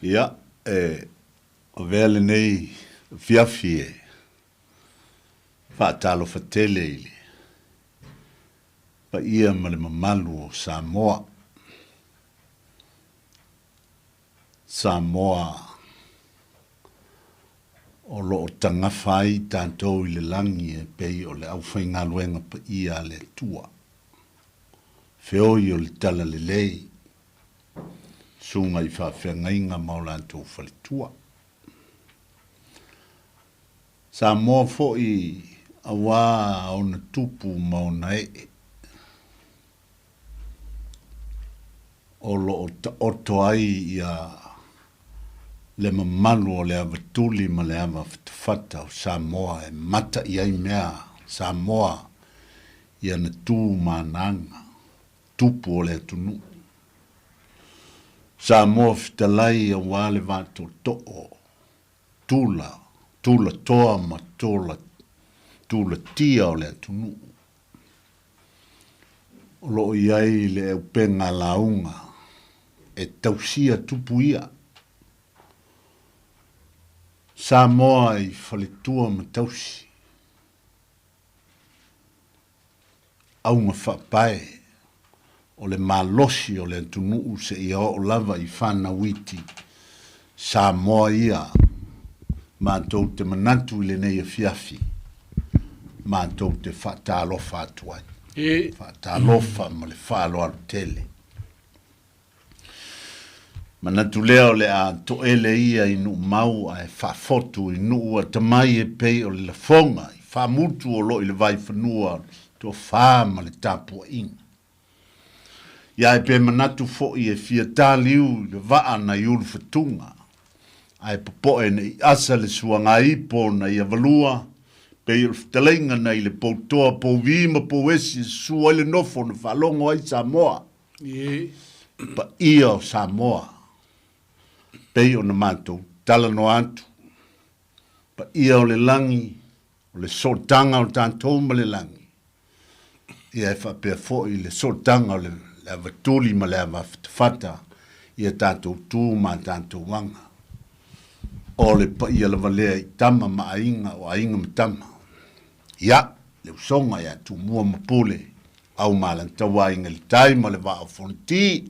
Ia, e avea lenei afiafi e faatalofa tele i le paia ma le mamalu o Samoa. Samoa o lo o tagafa ai tatou i le lagi e pei o le aufaigaluega paia a le Atua. Feoi o le Talalelei, susuga i faafeagaiga ma o latou faletua. Samoa foi aua ona tupu ma ona ee. O lo o taoto ai ia le mamalu o le ava tuli ma le ava fatafata o Samoa e mata i ai mea Samoa i ana tu ma ana aga, tupu o le atunuu. Samoa fetalai aua le va tootoo, tula, tula toa ma tula, tula tia o le atunuu. O lo o i ai le upega lauga e tausia tupu ia. Samoa i faletua ma tausi. Auga faapae o le malosi o le atunuu seia oo lava i fanau iti Samoa ia matou te manatu i lenei afiafi matou te faatalofa atu ai. Faatalofa ma le faaaloalo tele. Manatu lea o le a toele ia i Nuumau ae faafotu i nuu atamai e pei o le lafoga i faamutu o lo o i le vaifanua o le tofa ma le tapuaiga. Ia e pe manatu foi e fia taliu i le vaa nai Ulufatuga, ae popoe ne i asa le suagaipo nai Avalua, pei o le fetalaiga nai le Poutoa, Pouvi ma Pouesi e susu ai le nofo na faalogo ai Samoa. Paia o Samoa, pei ona matou talanoa atu, paia o le lagi, o le sootaga o tatou ma le lagi, ia e faapea foi le sootaga o le ava tuli ma le ava fatafata i a tatou tu ma a tatou aga. O le paia lava lea i tama ma aiga, o aiga ma tama. Ia, le usoga ia Tumua ma Pule, Aumalantauaiga i le tai ma le Vaa o Fonoti,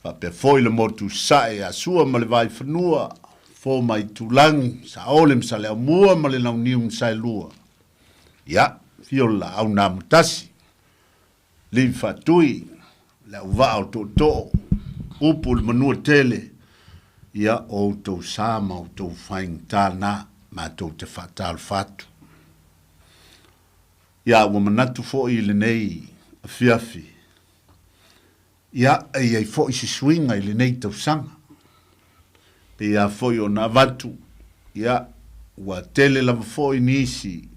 faapea foi le motu sae ia Sua ma le Vaifanua, Fofo ma Aitulagi, Saole ma Saleaaumua ma le Launiu na Saelua. Ia, afio le Laau na Amotasi, Livi Faatui, le Auvaa o Tootoo, upu i le Manua Tele, ia, o outou sa ma outou faigata na matou te faatalofa atu. Ia, ua manatu foi i lenei afiafi, ia, e i ai foi si suiga i lenei tausaga. Pei lava foi ona avatu, ia, ua tele lava foi nisi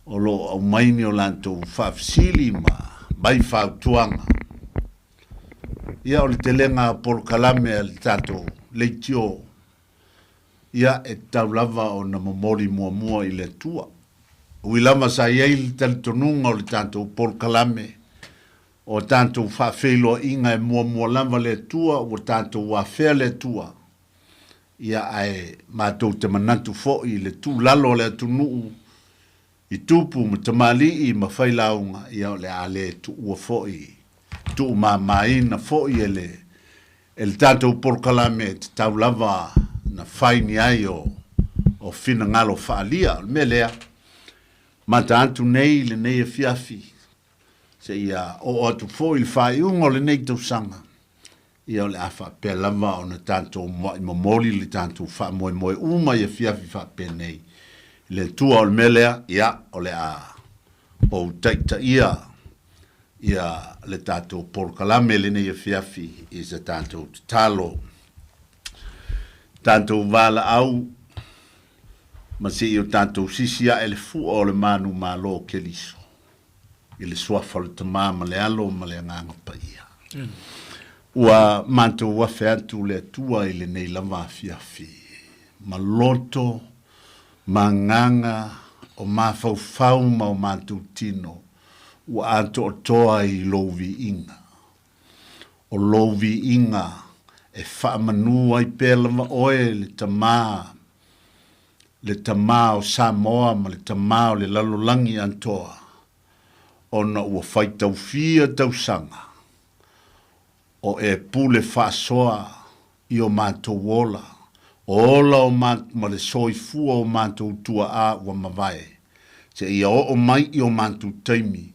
o lo o aumai ni o latou faafesili ma mai fautuaga. Ia, o le telega o polokalame a le tatou leitio, ia, e tatau lava ona momoli muamua i le Atua. Ui lava sa i ai le talitonuga o le tatou polokalame, o a tatou faafeiloaiga e muamua lava le Atua, ua tatou afea le Atua, ia ae matou te manatu foi i le tuulalo a le atunuu i tupu ma tamalii ma failauga, ia o le a le tuua foi, tuumamaina foi e le e le tatou polokalame e tatau lava na fai ni ai o o finagalo faaalia. O le mea lea, mata atu nei i lenei afiafi, seia oo atu foi i le faaiuga o lenei tausaga, ia o le a faapea lava ona tatou muai momoli le tatou faamoemoe uma i afiafi faapenei i le Atua. O le mea lea, ia, o le a ou taitaia ia le tatou polokalame lenei afiafi i se tatou tatalo. Tatou valaau ma se i o tatou sisi ae le fua o le manumalo o Keriso i le suafa o le Tama ma le Alo ma le Agaga Paia. Ua matou afe atu le Atua i lenei lava afiafi ma loto ma agaga o mafaufau ma o matou tino ua atoatoa i lou viiga. O lou viiga E faamanu ai pea lava oe le Tamā, le Tamā o Samoa ma le Tamā o le lalolagi atoa, ona ua faitaufia tausaga o e pule faasoa i o matou ola, o ola o ma, ma le soifua o matou tuaa ua mavae, seia oo mai i o matou taimi,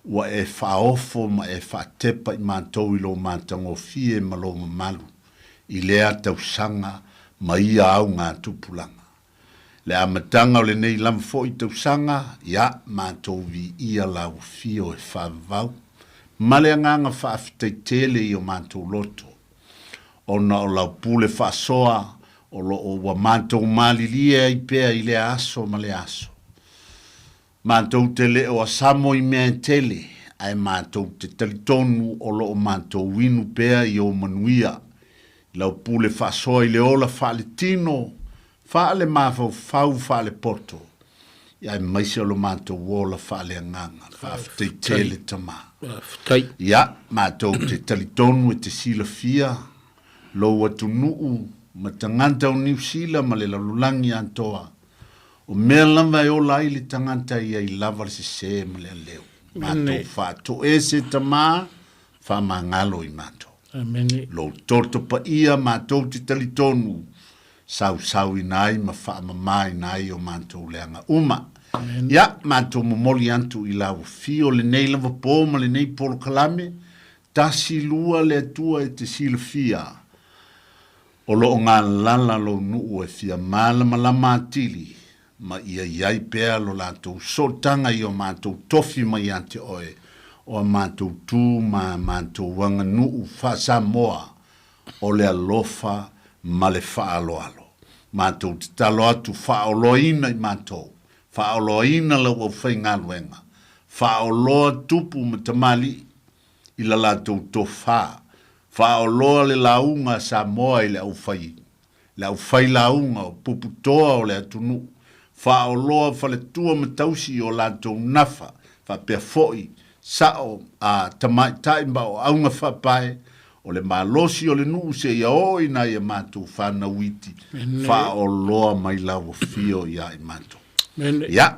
ua e faaofo ma e faatepa i matou i lou matagofie ma lou mamalu i lea tausaga ma ia augatupulaga. Le amataga o lenei lava foi tausaga, ia matou viia lau afio e faavavau ma le agaga faafetai tele i o matou loto, ona o lau pule faasoa o lo o ua matou malilie ai pea i lea aso ma lea aso. Matou te le o asamo i mea e tele, ae matou te talitonu o lo o matou inu pea i ou manuia, i lau pule faasoa i le ola faaletino, faalemafaufau, faalepoto, aemaise o lo matou ola faaleagaga. Faafetai tele Tama. Faafetai. Ia, matou te talitonu e te silafia lou atunuu ma tagata o Niu Sila ma le lalolagi atoa, O mea lava e ola ai le tagata e i ai lava le sesē ma le aleu. Matou faatoese Tamā, faamagalo i matou. Amene. Lou toto paia matou te talitonu, sausauina ai ma faamamaina ai o matou leaga uma. Amene. Ia, matou momoli atu i lau afio lenei lava pō ma lenei polokalame, tasi lua le Atua e te silafia, O lo o galala lou nuu e fia malamalama atili ma ia i ai pea lo latou sootaga i o matou tofi mai ia te oe, o a matou tu ma a matou aganuu faa-Samoa o le alofa ma le faaaloalo. Matou tatalo atu faaoloaina i matou, faaoloaina lau aufaigaluega, faaoloa tupu ma tamalii i la latou tofa, Faaoloa le lauga a Samoa i le aufai le aufailauga o puputoa o le atunuu, faaoloa faletua ma tausi i o latou nafa, faapea foi sao a tamaitai ma o auga faapae o le malosi o le nuu seia oo i nai a matou fanau iti, faaoloa mai lau afio ia i matou. Ia,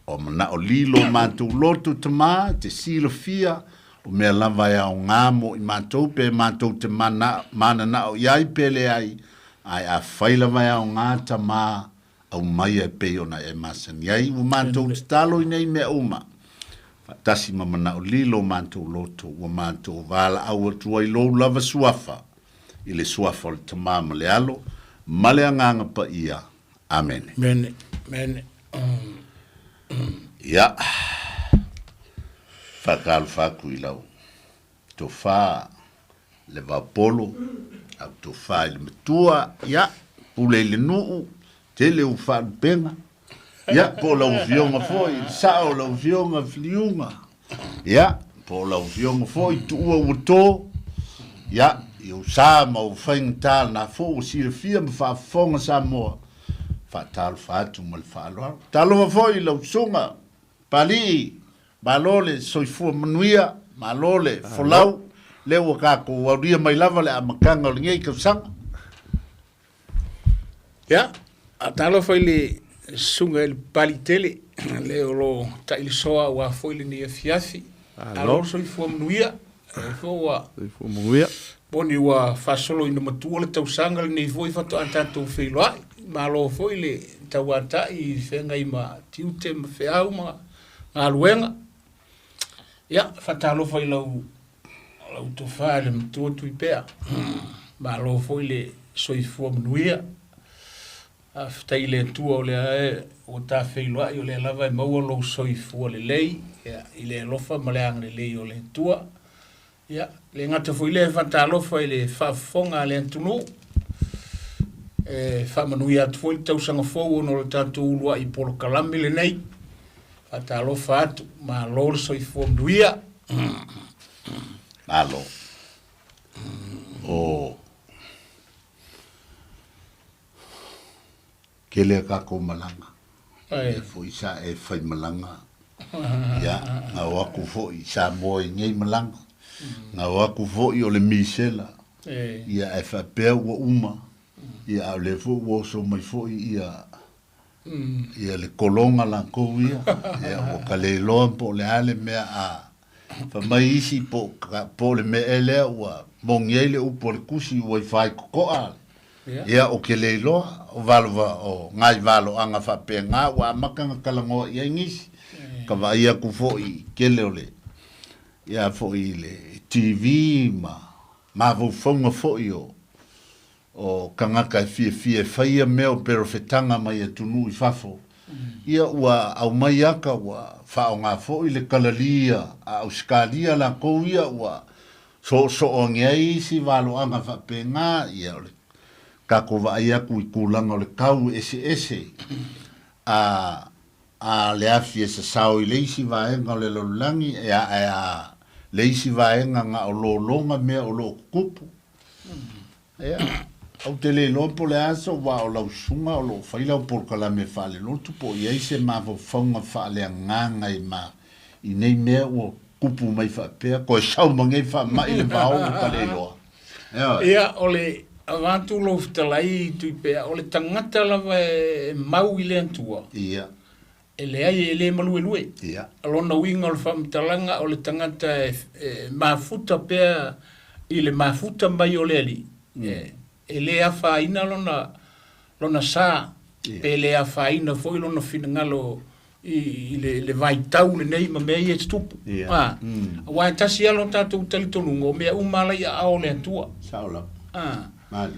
o manao lilo o matou loto tama te silafia O mea lava e aoga mo i matou pe matou te mana, mananao i ai pe leai, ae afai lava e aoga tama, aumaia e pei ona e masani ai. Ua matou tatalo i nei mea uma, faatasi ma manao lilo o matou loto, ua matou valaau atu ai lou lava suafa, i le suafa o le Tama ma le Alo, ma le Agaga Paia. Amene. Amene. Amene. Ia, faatalofa atu i lau tofa le vaopolo, lau tofa i le matua, ia, pule i le nuu, tele ua faalupega, ia, po o lau afioga foi, le sao o lau afioga Filiuga, ia, po o lau afioga foi Tuua ua to, ia, i ou sa ma ou faigata lena foi ua silafia ma faafofoga Samoa, Faatalofa atu ma le faaaloalo. Talofa foi i lau susuga Palii, malo le soifua manuia, malo le folau, lea ua tatou aulia mai lava le amataga o lenei tausaga. Ia, talofa i le susuga i le Pali tele, le o lo o tailisoa aua foi lenei afiafi. Malo le soifua manuia. Foi ua Soifua manuia. Moni ua faasolo ina matua le tausaga lenei foi faatoa tatou feiloai. Malo foi le tauatai i feagai ma tiute ma feau ma galuega. Ia, faatalofa i lau lau tofa i le matua Tuipea. Malo foi le soifua manuia. Faafetai i le Atua o lea e ua ta feiloai o lea lava e maua lou soifua lelei ia, i le alofa ma le agalelei o le Atua. Ia, le gata foi lea e faatalofa i le faafofoga a le atunuu. E faamanuia atu foi le tausaga fou ona o le tatou uluai polokalame lenei. Faatalofa atu, malo le soifua manuia. Malo. O Tele a tatou malaga. Lea foi sa e fai malaga. Ia, na o atu foi i Samoa i nei malaga. Na o atu foi o le misela. Ia ae faapea ua uma, ia a o lea foi ua oso mai foi ia ia le kologa lakou ia, ia ua ka le iloa po o le a le mea a fai mai isi po o le mea ea lea ua moni ai le upu a le tusi ua i faitotoa. Ia ou te le iloa, o valo o nai valoaga faapena ua amata ona talanoa i ai nisi. Ka vaai atu foi i tele o le ia foi i le TV ma mafaufauga foi o o tagata e fiafia e fai ia mea o perofetaga mai atunuu i fafo. Ia ua aumai aka ua faaaoga foi le kalalia a Ausetalia lakou ia ua soosoo ane ai isi valoaga faapena, ia o le tatou vaai atu i tulaga o le tau eseese a a le afi e sasao i le isi vaega o le lalolagi, ia ae a le isi vaega na o lologa mea o lo o tutupu. Ia, ou te le iloa po o le a sou vaa o lau susuga o lo o fai lau polokalame faalelotu po o i ai se mafaufauga faaleagaga i ma i nei mea ua tupu mai faapea, toe sau ma nei faamai le vao ua ta le iloa. Ioe. Ia, o le avatu lou fetalai Tuipea, o le tagata lava e mau i le Atua, Ia. e leai e le maluelue. Ia. O lona uiga o le faamatalaga o le tagata e, e mafuta pea i le mafuta mai o le Alii, e, e le afaina lona, lona sa, Ia. pe le afaina foi lona finagalo i, i le, le vaitau lenei ma mea ia e tutupu. Ia. Ah. Aua e tasi lava lo tatou talitonuga, o mea uma la i aao o le Atua. Sao lava. Ah. Mali.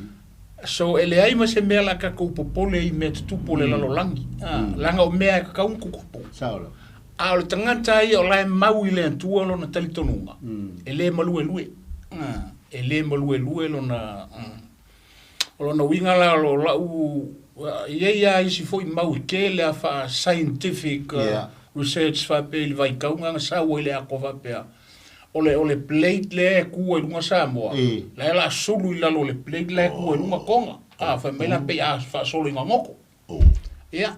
So e leai ma se mea la tatou popole i mea tutupu o le lalolagi. Ah, leaga o mea e tatau ona tutupu. Sao lava. A o le tagata ia o la e mau i le Atua lona talitonuga, e le maluelue. Ah, e le maluelue lona o lona uiga la o lau e i ai lava isi foi mau e tele a faa scientific research faapea i le vaitauga na sau ai le ato faapea o le o le plate lea e tu ai luga Samoa, la e o le a sulu i lalo o le plate la e tu ai luga Toga. A fai mai la pei a faasolo i gogoto. Ia,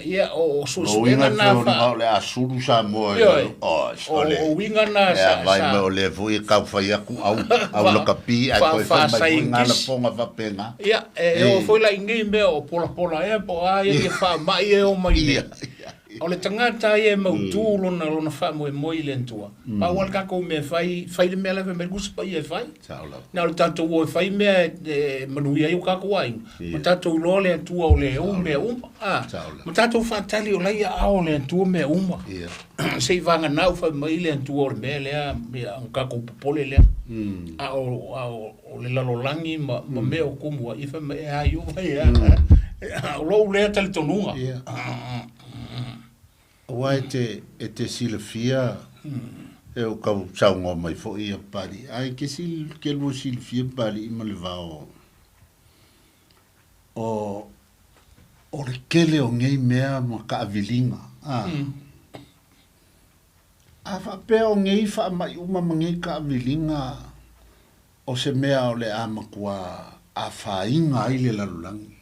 ia o suesuega na fa o le a sulu Samoa i lalo. O uiga na sa vai mai o lea foi e tau fai atu au au lakapi ae toe fai mai foi ngā lafoga faapena. Ia, e oo foi la i nei mea o polapola ea po o a ia ia faamai e oo mai nei. O le tagata ia e mautu lona lona faamoemoe i le Atua. Pau lava le tatou mea e fai, fai le mea la e fai mai le Tusi Paia e fai. Na o le tatou o e fai mea e manuia ai o tatou aiga, ma tatou iloa le Atua o le ou mea uma. Ma tatou faatali o la e i aao o le Atua mea uma. Se i vagana ua fai mai le Atua o le mea lea, ia ona tatou popole lea. A o, a o, o le lalolagi ma, ma mea o tumu ai, ia fai mai e a Iowa e a. O lou lea talitonuga. Aua e te, e te silafia, e o kau saunoa mai foi ia Papalii, ae ke sil, ke lua silafia Papalii ma le vao o, o le tele o nei mea ma taaviliga, a. A faapea o nei faamai uma ma nei taaviliga o se mea o le a matua afaina ai le lalolagi.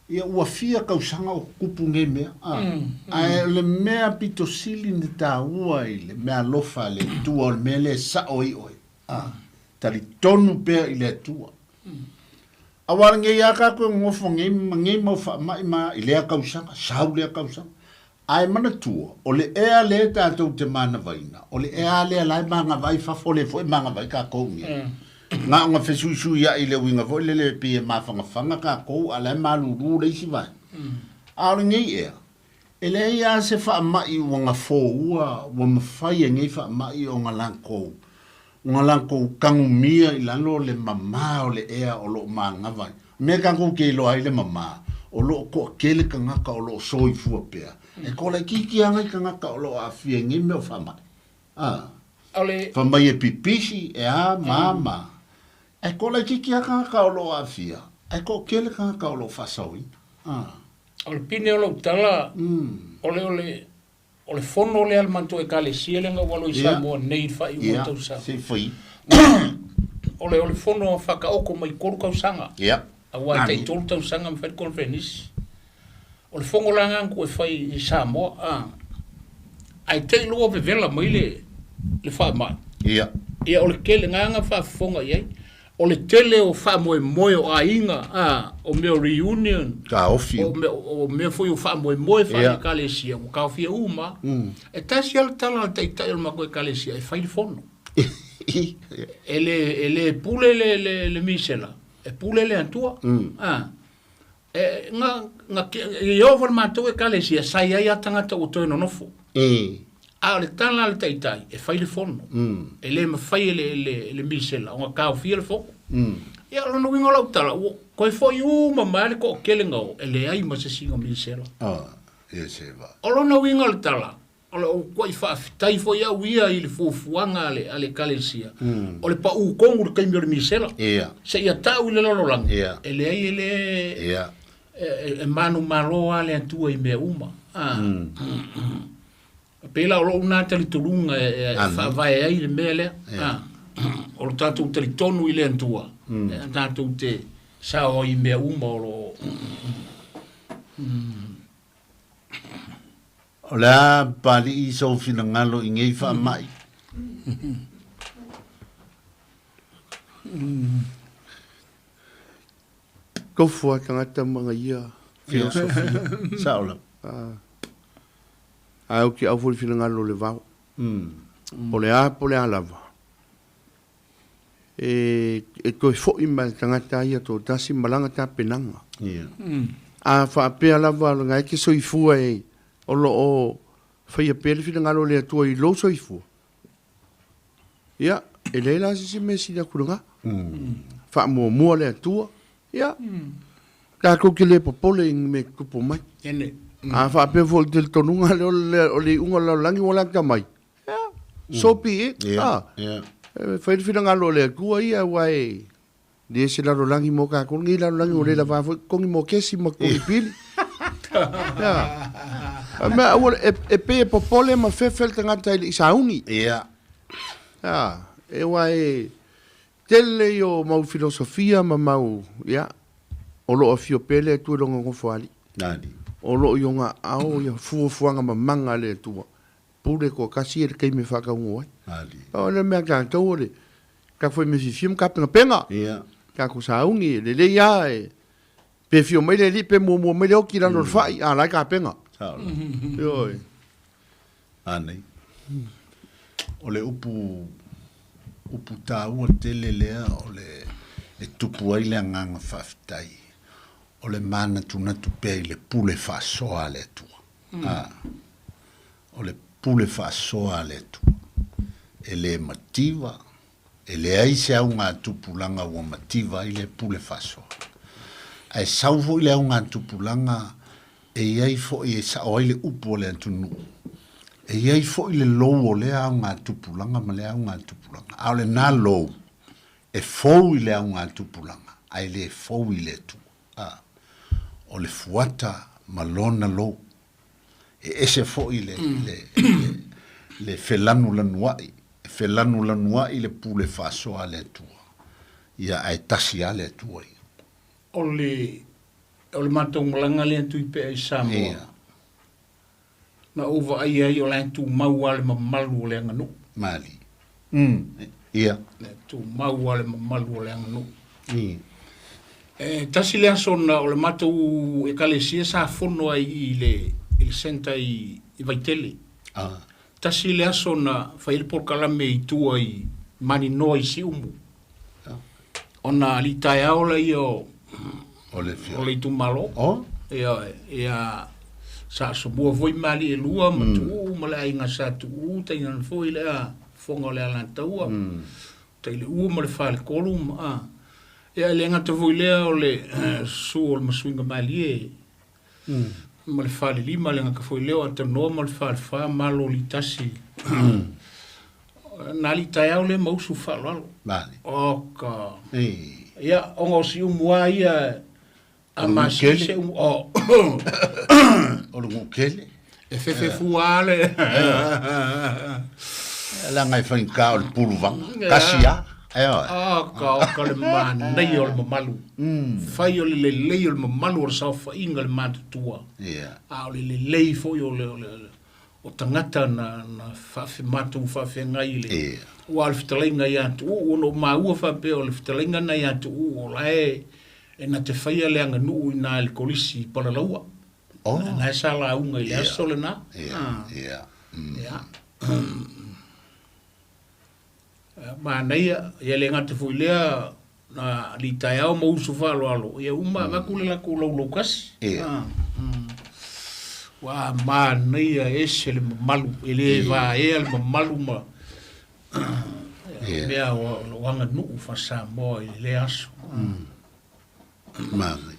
Ia ua fia tausaga o tutupu nei mea, a. Ae o le mea pito sili ona taua i le meaalofa a le Atua o le mea lea e sao ai oe, a. Talitonu pea i le Atua. Aua lenei lava tatou e nonofo nei ma nei mau faamai ma i lea tausaga, sau lea tausaga. Ae manatua, o le ea lea tatou te manavaina, o le ea lea la e manava ai fafo, lea foi e manava ai tatou nei. Na ona fesuisuiai i le uiga foi lele e pei e mafanafana tatou, a o la e malulu le isi vaega. A o lenei ea, e leai lava se faamai ua gafoua, ua mafai e nei faamai ona latou, ona latou tanumia i lalo le mama o le ea o lo o manava ai. O mea tatou te iloa ai le mama, o lo o toatele tagata o lo o soifua pea, e toa laitiiti lava nai tagata o lo o aafia i nei mea o faamai. A. O le. Fai mai e pipisi, e a, ma a, ma a. Ae toa laitiiti lava tagata o lo o aafia, ae toatele tagata o lo o faasaoina. A. O le pine o lau tala, o le, o le, O le fono lea a le matou Ekalesia lea na ou alo i Samoa nei i le faaiuga o le tausaga. Ia, se i fai. O le, o le fono fataoto mai 3 tausaga. Ia. Aua e tai 3 tausaga ma fai le conference. O le fono la lena na toe fai i Samoa, a. Ae te i loa vevela mai le, le faamai. Ia. Ia o le tele na faafofoga i ai. O le tele o faamoemoe o aiga, a, o mea o reunion, Taofi. O mea foi o faamoemoe faale-ekalesia, ua taofia uma. E tasi lava le tala a le taitai o le matou ekalesia, e fai le fono. E le pule le misela, e pule le Atua. A, e, na, na, i oo foi le matou ekalesia, sa i ai lava tagata ua toe nonofo. A o le tala a le taitai, e fai le fono. E le mafai e le misela ona taofia le fono. Ia, o lona uiga o lau tala, ua toe foi uma mai le toatelega o, e leai ma se isi na misela. Ah, ia se va. O lona uiga o le tala, o le matuai faafetai foi au ia i le fuafuaga a le ekalesia, o le pau tonu i le taimi o le misela. Seia tau i le lalolagi, e leai e le... E manumalo lava le Atua i mea uma. E pei la o lou na talitonuga e faavae ai le mea lea. O le tatou talitonu i le Atua, e tatou te sao ai i mea uma o lo o... O le a Papalii sou finagalo i nei faamai? Tofu a tagata ma ana ia filosofia. Sao lava. Ae ou te au foi i le finagalo o le vao. Po o le a po o le a lava, e toe foi mai le tagata ia toatasi ma lana tapenaga. A faapea lava o lena e te soifua e o lo o faia pea le finagalo o le Atua i lou soifua, Ia, e leai la se isi mea e sili atu i lena. Faamuamua le Atua, ia, tatou te le popole i ni mea e tutupu mai. Ene. A faapea foi i le talitonuga lea o le iuga o le lalolagi ua lata mai, ia, so be it. Ia, ia. E fai le finagalo o le Atua ia, aua e le se lalolagi mo tatou, lenei lalolagi ua le lava foi totogi mokesi ma totogi pili. Ia. A mea, aua, e pei e popole ma fefe le tagata e le i sauni. Ia. Ia, e aua e tele ia o mau filosofia ma mau, ia, o lo o afio pea le Atua i lona nofoalii. Nani. O lo o i ona aao ia fuafuaga mamaga a le Atua. Pule toatasi ia le taimi e faataunuu ai. Nani. O le mea tatou o le tatou fai mea fiafia ma tapenapena. Ia. Tatou sauni e lelei lava e pe fio mai le alii pe muamua mai le oti i lalo o le fai, a la e tapena. Sao. Ioe. Anei. O le upu upu taua tele lea o le e tupu ai le agaga faafetai, o le manatunatu pea i le pule faasoa a le Atua. A, o le pule faasoa a le Atua. E le mativa, e leai se augatupulaga ua mativa ai le pule faasoa. Ae sau foi le augatupulaga e i ai foi e sao ai le upu a le atunuu, e i ai foi le lou o lea augatupulaga ma lea augatupulaga, a o lena lou e fou i le augatupulaga ae le fou i le Atua. A, o le fuata ma lona lou. E ese foi le, le, le, le felanulanua'i, e felanulanua'i le pule faasoa a le Atua, ia ae tasi lava le Atua ia. O le, o le matou malaga lea Tuipea i Samoa, Ia. na ou vaai ai o la e tumau lava le mamalu o le aganuu. Malie. Ia. E tumau lava le mamalu o le aganuu. Ia. E tasi le aso na o le matou ekalesia sa fono ai i le i le centre i i Vaitele. Ah. Tasi le aso na fai ai le polokalame i tua i Maninoa i Siumu. Ah. Ona alii taeao laia o O le fia. o le itumalo. Oh. Ia, ia sa asomua foi ma alii e lua ma Tuuu ma le aiga sa Tuuu tainane foi le a fofoga o le Alataua. Tailiua ma le Faletolu ma a. Ia e le gata foi lea o le susu o le Masuiga Malie ma le Falelima, le gata foi lea o Atanoa ma le Falefa, Malo Litasi. Na alii taeao lea ma usu faaaloalo. Vale. Oka. Ei. Ia, ona o Siumu lava ia a masisi se umu, o. O le gukele. E fefefua lava le. Leaga e faigata o le puluvaga. Tasi lava. Ioe. Oka, oka le manaia o le mamalu. Fai o le lelei o le mamalu o le saofaiga i le matutua. Ia. A o le lelei foi o le, o le, o tagata na, na faafe, matou faafeagai i le, Ia. Aua o le fetalaiga ia Tuuu, ona ou maua faapea o le fetalaiga lena ia Tuuu o la e e na te faia le aganuu i ina i le Kolisi i Palalaua. Oh. Lena e sa lauga i le aso lena. Ia, ia. Ia. Manaia, ia le gata foi i lea, na alii taeao ma uso faaaloalo, ia uma avatu le latou laulau kasi. Ia. Ua manaia e ese le mamalu, e le vaea le mamalu ma mea o lo o aganuu faa-Samoa i lea aso. Manaia.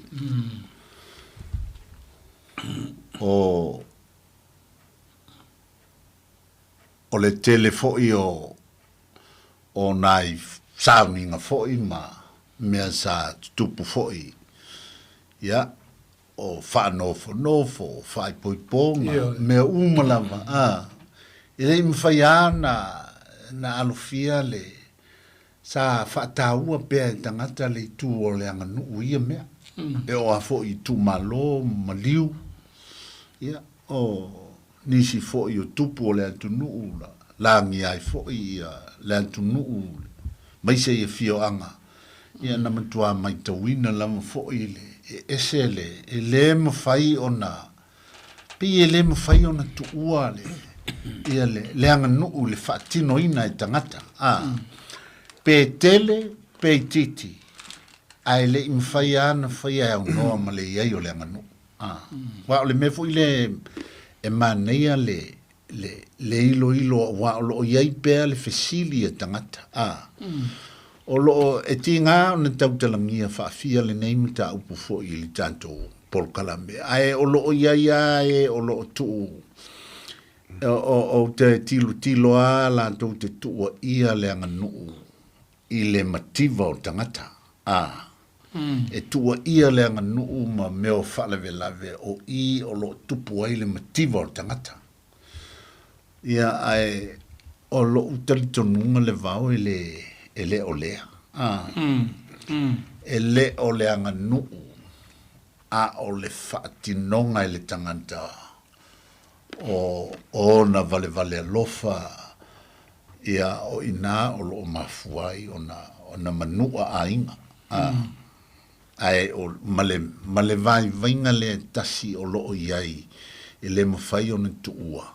O O le tele foi o o nai sauniga foi ma mea sa tutupu foi, ia, o faanofonofo, o faaipoipoga, mea uma lava, a, e le i mafai lava ona na alofia le, sa faataua pea e tagata le itu o le aganuu i ia mea. E oo lava foi i itumalo ma maliu, ia, o nisi foi o tupu o le atunuu na lagia ai foi ia le atunuu aemaise i afioaga, ia na matua maitauina lava foi le e ese le e le mafai ona pei e le mafai ona tuua le ia le le aganuu i le faatinoina e tagata a pe tele pe itiiti ae le i mafai lava ona faia e aunoa ma le i ai o le aganuu. Aua o le mea foi lea e manaia le, le, le iloilo aua o lo o i ai pea le fesili a tagata. A. O lo o, e tiga ona tautalagia faafia lenei mataupu foi i le tatou polokalame, ae o lo o i ai lava e o lo o tuu, o, ou te tilotilo lava latou te tuuaia le aganuu i le mativa o tagata, a e tuuaia le aganuu ma mea o faalavelave o i o lo o tupu ai le mativa o le tagata. Ia, ae o loʻu talitonuga le vao e le, e le o lea, a e le o le aganuu a o le faatinoga e le tagata o ona valevale alofa, ia, o i inā o lo o mafua ai ona, ona manuʻa aiga. A, ae o, ma le, ma le vaivaiga lea e tasi o lo o i ai, e le mafai ona tuua.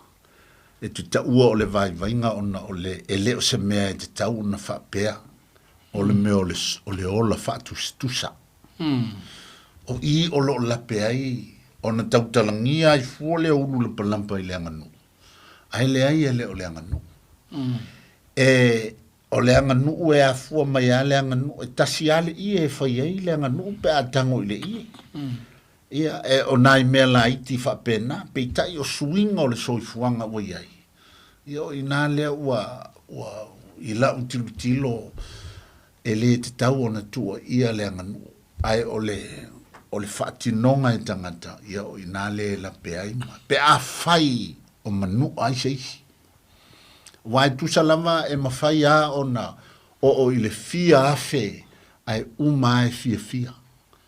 E te taua o le vaivaiga ona o le, e le o se mea e tatau ona faapea, o le mea o le, o le ola faatusatusa. O i o lo o lape ai ona tautalagia ai fua le ulu lapalapa i le aganuu, ae leai e le o le aganuu. E, o le aganuu e afua mai lava le aganuu, e tasi lava le ie e fai ai le aganuu pe a tago i le ie. Ia, e, o nai mea laiti faapena, peitai o suiga o le soifuaga ua i ai, ia o i inā lea ua, ua, i lau tilotilo, E lē tatau ona tuuaia le aganuu, ae o le, o le faatinoga e tagata, ia o inā lea e lape ai ma, pe afai o manuʻa ai se isi. Aua e tusa lava e mafai a ona oo i le fia afe ae uma a e fiafia,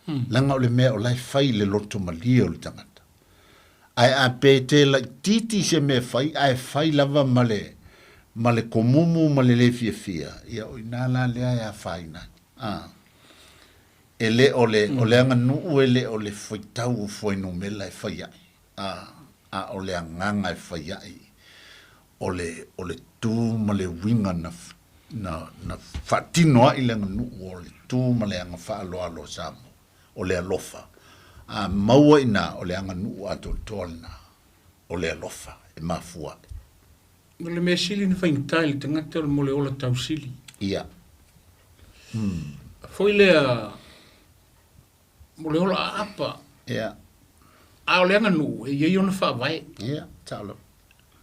leaga o le mea o la e fai i le loto malie o le tagata. Ae a pe te laitiiti se mea e fai, ae fai lava ma le, ma le komumu ma le lē fiafia, ia o inā la lea e afaina ai. A. E le o le, o le aganuu e le o le faitau o fuainumela e fai ai, a, a o le agaga e fai ai, o le, o le tu ma le uiga na, na, na faatino ai le aganuu o le tu ma le aga faaaloalo o Samoa. o le alofa, a maua i ina o le aganuu atoatoa lena, o le alofa e mafua ai. O le mea sili ona faigata i le tagata o le mo le ola tausili. Ia. Foi lea mo le ola aapa. Ia. A o le aganuu e i ai ona faavae. Ia, sao lava.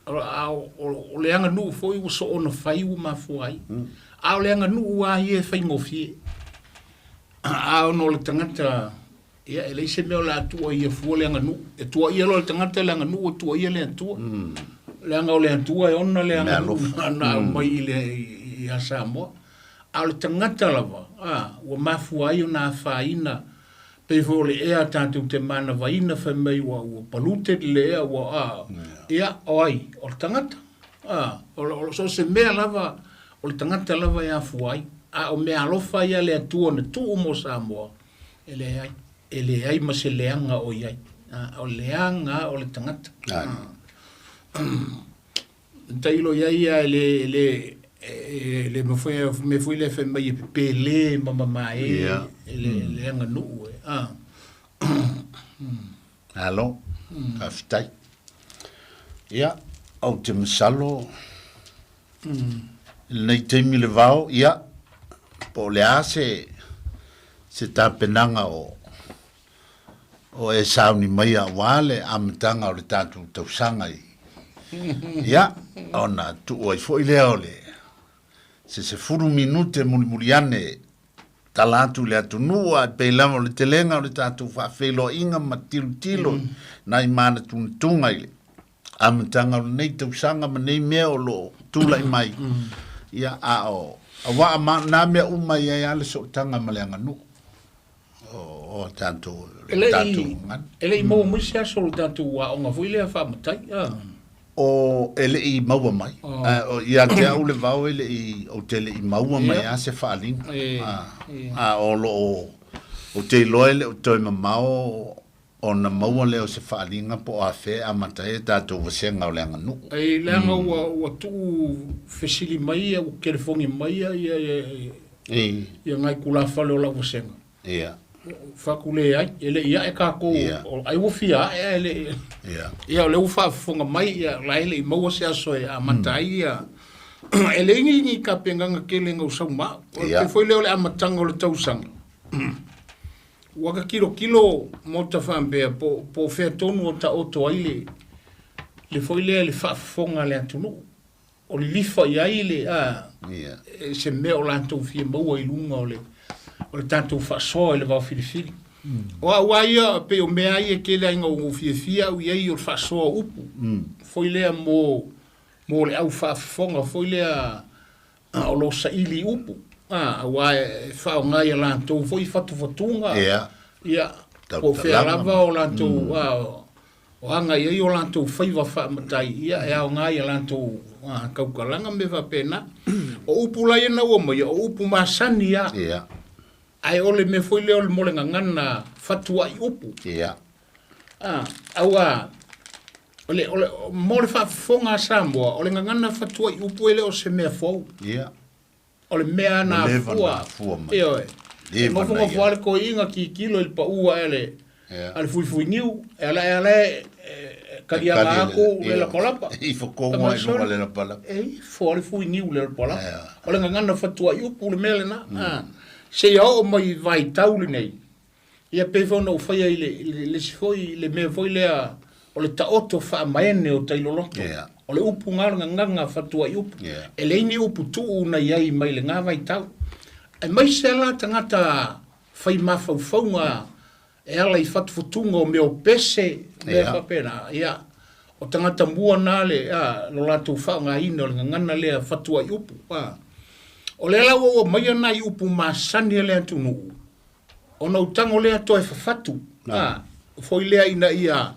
A o le aganuu foi ua soona fai ua mafua ai. A o le aganuu lava ia e faigofie. A ona o le tagata, ia, e leai se mea o le a tuuaia fua le aganuu. E tuuaia loa le tagata le aganuu, e tuuaia le Atua. Leaga o le Atua e ona le aganuu na aumai i le, ia Samoa. A o le tagata lava, a, ua mafua ai ona afaina, pei foi o le ea tatou te manavaina fai mai ua, ua polluted le ea, ua, a, ia, o ai? O le tagata. A, o, o, so o se mea lava O le tagata lava e afua ai, a o meaalofa ia a le Atua na tuu mo Samoa, e leai, e leai ma se leaga o i ai. A, o le leaga o le tagata. Tailo i ai ia e le, e le, e le mafai, mea foi lea fai mai e pepelē ma mamae e le, le aganuu e. A. Malo, faafetai. Ia, ou te masalo, i lenei taimi le vao, ia, po o le a se, se tapenaga o, o e sauni mai aua le amataga o le tatou tausaga i, ia, ona tuu ai foi lea o le, se 10 minute mulimuli ane tala atu i le atunuu ae pei lava o le telega o le tatou faafeiloaiga ma tilotilo nai manatunatuga i le amataga o lenei tausaga ma nei mea o lo o tulai mai. Ia, a o, aua ma nā mea uma e i ai lava le sootaga ma le aganuu o, o tatou, E le tatou i, gagana. e le i maua mai se aso o le tatou aoga foi lea faa-matai, a. O, e le i maua mai. Oh. A, o, ia te au le vao e le i, ou te le i maua mai Ia. lava se faaaliga. E, A, e. a o lo o, ou te iloa e le o toe mamao ona maua lea o se faaaliga po o afea e amata ai a tatou vasega o le aganuu. Ai, leaga ua, ua tuu fesili mai ia, ua telefoni mai ia, ia, ia, E. ia nai tulafale o lau vasega. Ia. Fatu leai, e le i ae tatou, Ia. ai ua fia ae ae le i. Ia. Ia, o lea ua faafofoga mai, ia, la e le i maua se aso e amata ai ia. E leai ni, ni tapenaga tele na ou sau ma au. O Ia. le foi lea o le amataga o le tausaga. Ua ta tilotilo mo ta faapea po, po o fea tonu o taoto ai le, le foi lea le faafofoga a le atunuu. O lilifa i ai le, a, Ia. e se mea o latou fia maua i luga o le, o le tatou faasoa i le vaofilifili. O au lava ia, pei o mea ia e tele ai ina ou fiafia au i ai o le faasoa o upu. Foi lea mo, mo le au faafofoga foi lea, a, o lo o saili i upu. A, aua e faaaoga ia latou foi fatufatuga. Ia. Ia, po o fea Tautalaga lava ma- o latou, a, o aga i ai o latou faiva faamatai, ia e aoga ia latou, a, tautalaga ma mea faapena. O upu la ia na ua maia, o upu masani lava. Ia. Ae o le mea foi lea o le mo le gagana fatuai upu. Ia. A, aua, o le, o le, mo le faafofoga a Samoa, o le gagana fatuai upu e le o se mea fou. Ia. O le mea na Ua leva afua. na afua mai. Ioe. Leva E nofonofo na ia. lava le toeaina tilotilo i le paua e le, Ia. a le fuifuiniu, e ala e ala e, e, kaliaga Kali aku le- le lapalapa. I fokoga i luga le lapalapa. E ifo a le fuiniu le lapalapa. Ia. O le gagana fatuai upu le mea lena. A, seia oo mai vaitau lenei. Ia pei foi ona ou faia i le, i le, le isi foi, le mea foi lea, o le taoto faamaene o tailoloto. Ia. O le upu ngā o le gagana fatuai upu. Ia. E leai ni upu tuu na i ai mai lena vaitau. E mai se ala tagata fai mafaufauga e ala i fatufutuga o mea o pese, mea Ia. faapena. Ia, o tagata mua na le, a, lo latou faaaogaina o le gagana lea fatuai upu. A. O lea la ua ua maia nai upu masani a le atunuu, ona ou tago lea toe fafatu. A, foi lea ina ia,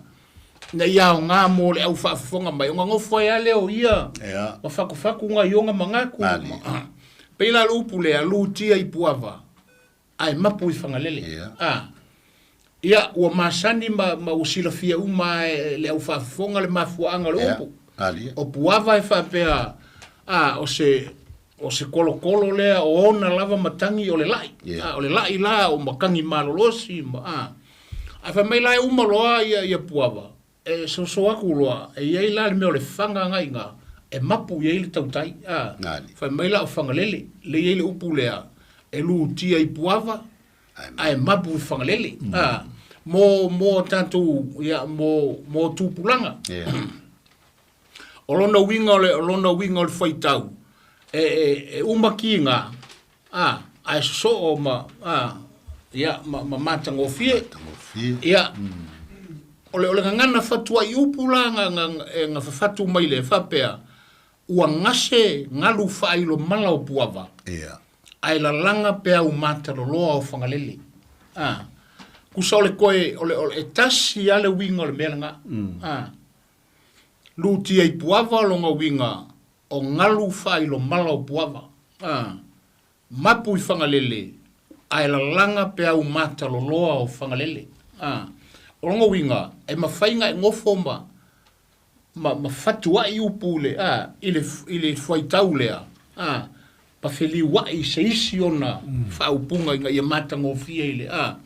ina ia aoga mo le au faafofoga mai. Ona nofo ai lava lea o ia, Ia. ma fakufaku gaioga ma gaku. Mali. A, pei la le upu lea, lutia i puava, ae mapu i Fagalele. Ia. A, ia, ua masani ma, ma ua silafia uma e le au faafofoga le mafuaaga o le Ia. upu. Mali. O puava e faapea, a, o se, o se kolokolo lea o ona lava matagi o le lai. Ia. A, o le lai la o matagi malolosi ma, a. Ae fai mai la e uma loa ia, ia puava, e soso aku loa, e i ai la le mea o le faga agaiga, e mapu i ai le tautai. A, Nani. fai mai la o Fagalele, le i ai le upu lea, e lutia i puava, Ae ae mapu i Fagalele. A, mo, mo tatou, ia, mo, mo tupulaga. Ia. O lona uiga o le, o lona uiga o le faitau, e, e, e uma kiga, a, ae sosoo ma, a, ia, ma, ma matagofie. Tagofie. Ia, o le, o le gagana fatuai upu la ga, ga, e ga fafatu mai le faapea, ua gase galu faailomala o puava, Ia. ae lalaga peau mataloloa o Fagalele. A, kusa o le koe, o le, o le, e tasi lava le uiga o le mea lena. A, lutia i puava o lona uiga, o galu faailomala o puava. A, mapu i Fagalele, ae lalaga peau mataloloa o Fagalele. A, o lona uiga, e mafai ona e nofo ma, ma, ma fatuai upu i le, a, i le, i le fuaitau lea, a, ma feliuai i se isi ona faaupuga ina ia matagofie i le, a,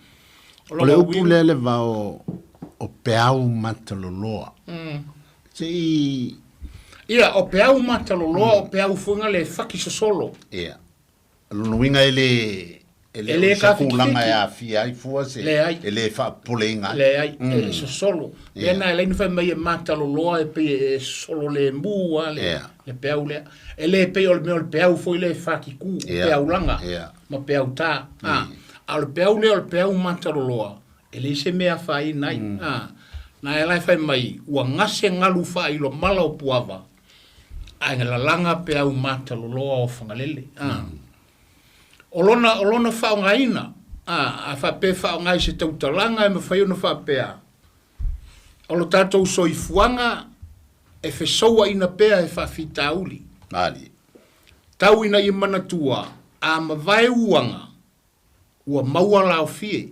o lona uiga. O le upu lea le vao o peau mataloloa. Se i. Ia, o peau mataloloa, o peau foi na le faki sosolo. Ia. O lona uiga e le, e le o se tulaga e aafia ai fua se, Leai. e le faapopoleina ai. Leai, e sosolo. Lea na e ala ai ona fai mai e mataloloa e pei e sosolo lemu lava le, le peau lea. E le pei o le mea o le peau foi lea e fatitu, o peau laga ma peau ta. A, a o le peau lea o le peau mataloloa, E leai se mea e afaina ai. A, na e la e fai mai, ua gase galu faailo mala o Puava, ae na lalaga peau mataloloa o Fagalele. A, o lona, o lona faaaogaina, a, a faapea e faaaoga i se tautalaga e mafai ona faapea, o lo tatou soifuaga e fesouaina pea e faafitauli. Malie. Tau ina ia manatua, a mavae uaga, ua maua laofie,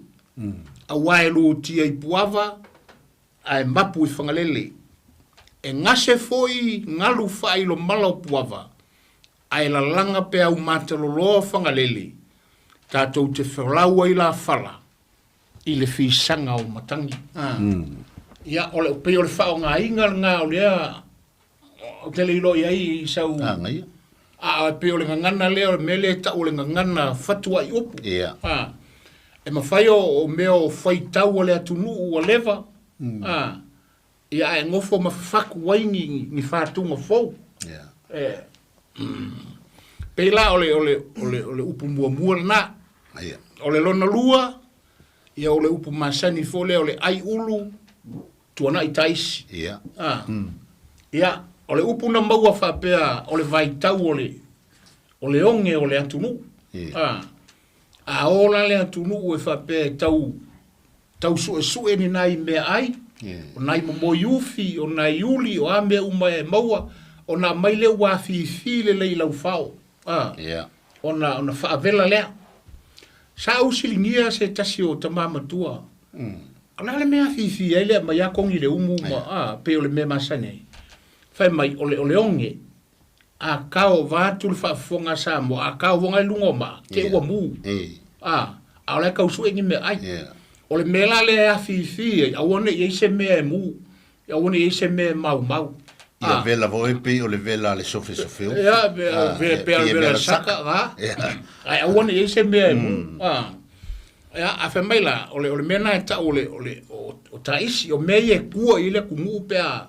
auā e lutia i Puava ae mapu i Fagalele. E gase foi galu faailo mala o Puava ae lalaga peau mataloloa o Fagalele, tatou te folau ai lafala i le fisaga o matagi. Ia, o le, pei o le faaaogaina lena o lea Ou te le iloa i ai i sau... Agaia. A, e pei o le gagana lea, o le mea lea e tau o le gagana fatuai upu. Ia. A, e mafai o, o mea o faitau a le atunuu ua leva. A, ia ae nofo ma fafatu ai ni, ni, ni fatuga fou. Ia. E, pei la o le, o le, o le, o le upu muamua lena. Ia. O le lona lua, ia o le upu masani foi lea o le ai ulu, tuanai taisi. Ia. A. Ia, o le upu na maua faapea o le vaitau o le, o le oge o le atunuu. Ia. A. A ola le atunuu e faapea e tau, tau suesue ni nai meaai, Ia. o nai momoi ufi, o nai uli, o a mea uma e maua, ona aumai lea ua afifi lelei i lau fao. A. Ia. Ona, ona faavela lea. Sa ou siligia se tasi o tama matua. O le a le mea afifi ai le aumai a kogi le umu ma, a, pei o le mea masani ai. Fai mai, o le, o le oge, a kao vaeatu le faafofoga a Samoa, a kao foga i luga o maa, te ua mu. A, a o la e tau sue ni meaai. O le mea la lea e afifi ai, aua ne i ai se mea e mu, aua ne i ai se mea e maumau. Ia vela foi pei o le vela a le sofesofe ufi. Ia, pe a le vela saka, a. Ae aua ne i ai se mea e mu. A. Ia, a fai mai la, o le, o le mea lena e tau o le, o le, o, o taisi, o mea ia e tua i le atunuu pe a,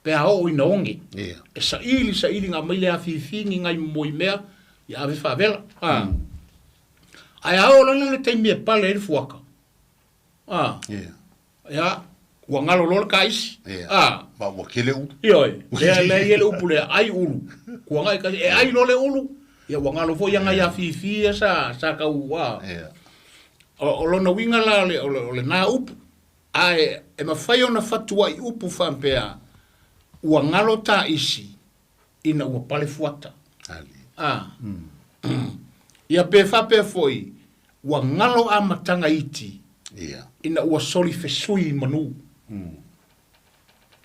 pe a oo ina oge. Ia. E saili, saili nga aumai le afifi ni nai momoi mea, ia ave faavela. A. Ae a oo loa la le taimi e pale ai le fuata, a. Ia. Ia, ua galo loa le taisi. Ia. A. Ma ua tele ulu. Ioe, lea, lea e i ai le upu lea, ai ulu. Kuagai kasi, e ai loa le ulu, ia ua galo foi ia nai afifi ia sa, sa tau, a. Ia. O, o lona uiga la o le, o le, o lena upu. Ae e mafai ona fatuai upu faapea, ua galo taisi ina ua pale fuata. A. Ia pe faapea foi, ua galo amataga iti Ia. ina ua soli fesui manu.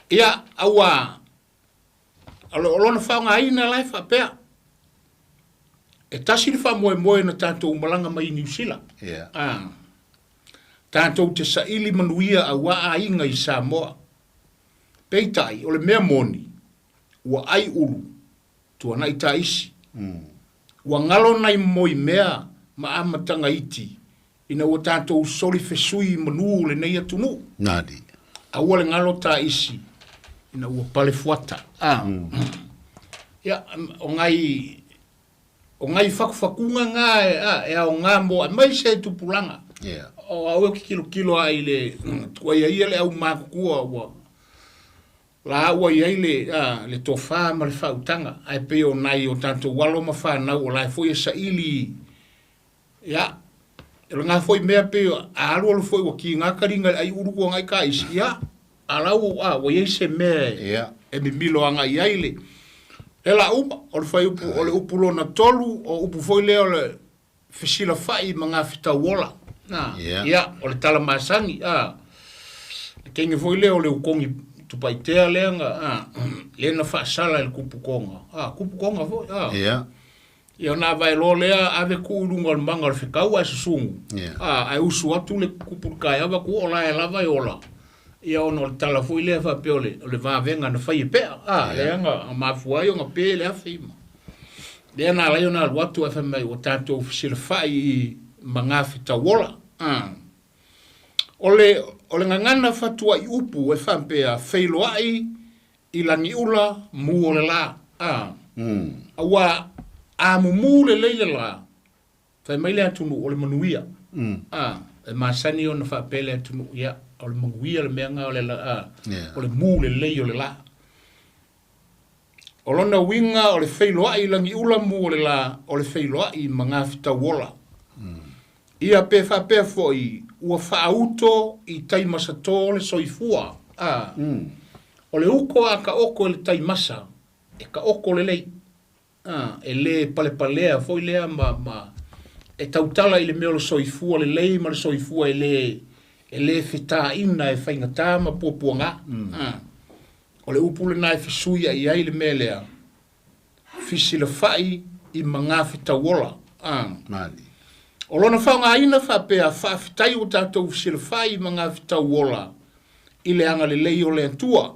Ia, auā, o le, o lona faaaogaina la e faapea, e tasi le faamoemoe na tatou malaga mai i Niu Sila. Ia. A, tatou te saili manuia auā aiga i Samoa. Peitai, o le mea moni, ua ai ulu, tuanai taisi. Ua galo nai moi mea ma amataga iti ina ua tatou soli fesui i manu o lenei atunuu. Nani. Aua le galo taisi ina ua pale fuata. A. Ia, o ngai, o ngai fakufakuga na e, a, e aoga mo aemaise e tupulaga. Yeah. O au e kilokilo lava i le tuai ai ia le aumatutua ua La ua i ai le, a, le tofa ma le faautaga, ae pei o nai o tatou alo ma fanau o la e foi e saili i, ia, o lena foi mea pei a alualu foi ua kiga kaliga i le ai ulu kuagai ka isi, ia, a la ua, a, ua i ai se mea e, Ia. e mimilo agai ai le. Le la uma, o le fuaiupu, o le upu lona tolu, o upu foi lea o le fesilafa'i ma gafetauola. A, Ia. ia, o le tala masani, a, le kenge foi lea o le ukogi tupaitea lea na, a, lea na faasala e le kupukoga, a, kupukoga foi, a. Ia. Ia ona avae loa lea ave tuu i luga o le maga o le fekau ae susugu, Ia. a, ae usu atu le kupu i le taeao vae atu o la e lava e ola. Ia ona o le tala foi lea faapea o le, o le vavega na fai e Pea, a, lea na mafua ai ona pe le afi ma. Lea na ala ai ona alu atu ae fai mai ua tatou fesilafa'i i magafetauola. A. O le, o le gagana fatua'i upu e faapea feiloa'i i lagiula mu o le la. A. Auā a mumu lelei le la, fai mai le atunuu o le manuia. A. E masani ona faapea le atunuu, ia, o le manuia le mea lena o le la, a, o le mu lelei o le la. O lona uiga o le feiloai i lagiula mu o le la, o le feiloai ma gafetauola. Ia pe faapea foi ua faauto i tai masatō le soifua, a, o le uko a taoto e le tai masa, e taoto lelei, a, e lē palepalea foi lea ma, ma e tautala i le mea o le soifua lelei ma le soifua e lē, e lē fetāina e faigata ma puapuagā. A, o le upu lenā e fesuiaʻi ai le mea lea, fisilafaʻi i magafetauola. A. Mali. O lona faaaogaina faapea, faafetai ua tatou fesilafaʻi i magafetauola i le agalelei o le Atua.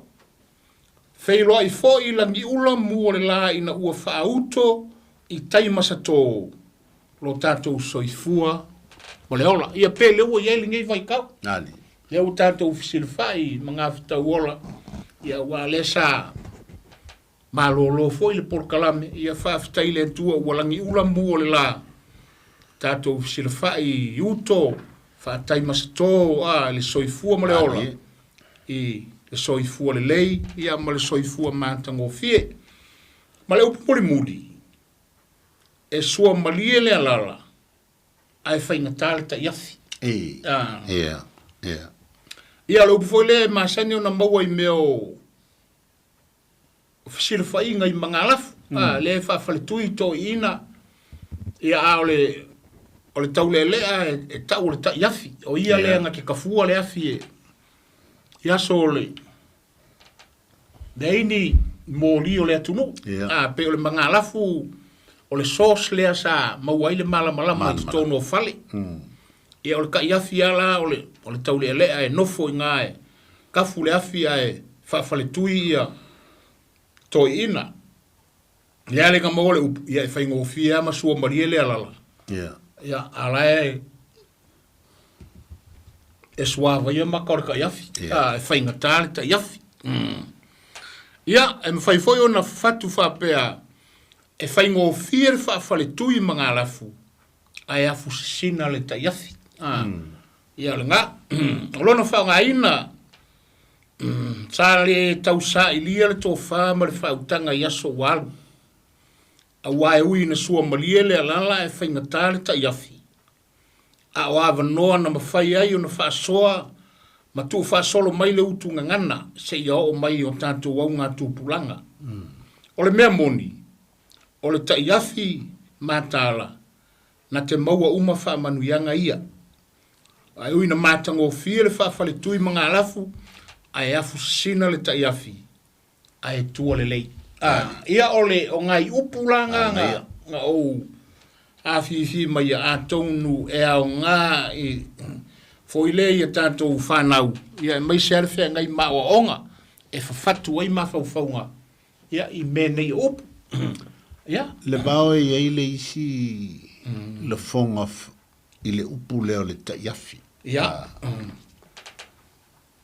Feiloai foi i lagiula mu o le la ina ua faauto i tai masatō lo tatou soifua ma le ola. Ia pe lea ua i ai lenei vaitau. Mali. Lea ua tatou fesilafaʻi i magafetauola, ia aua lea sa Malolo foi le polokalame, ia faafetai i le Atua ua lagiula mu o le la, tatou fesilafa'i i uto, faatai masatō, a, le soifua ma le ola, i le soifua lelei, ia ma le soifua matagofie. Ma le upu mulimuli, e suamalie le alala, ae faigata le ta'iafi. E, A. ia, ia. Ia, o le upu foi lea e masani ona maua i mea o fesilafaiga i magalafu, a, lea e faafaletui toeaiina, ia a o le o le taulealea e, e tau o le ta'iafi, o ia lea na te tafua le afi e i aso o le leai ni moli o le atunuu. Ia. A, pei o le magalafu o le source lea sa maua ai le malamalama i totonu o fale. Ia o le ta'iafi lava la o le, o le taulealea e nofo i ina e tafu le afi ae faafaletui ia toeaiina. Lea le na maua le upu, ia e faigofie lava ma suamalie le alala. Ia. Ia, a la e e suavaia maka o le ta'iafi. Ia. A, e faigata le ta'iafi. Ia, e mafai foi ona fatu faapea e faigofie le faafaletui magalafu ae afusisina le ta'iafi. A, ia o lena. O lona faaaogaina, sa le tausailiia le tofa ma le faautaga i aso ua alu, auā e ui ina suamalie le alala ae faigata le ta'iafi, a o avanoa na mafai ai ona faasoa ma tuufaasolo mai le utu gagana seia oo mai i o tatou augatupulaga. O le mea moni, o le ta'iafi mataala na te maua uma faamanuiaga ia. Ae ui na matagofie le faafaletui magalafu, ae afusisina le ta'iafi, ae tua lelei. A, ia o le, o nai upu la na, na, na ou afifi mai ia atonu e aoga i foi lea ia tatou fanau, ia aemaise lava le feagai ma aoaoga e fafatu ai mafaufauga ia i mea nei o upu. Ia. Le vao e i ai le isi lafoga i le upu lea o le ta'iafi. Ia.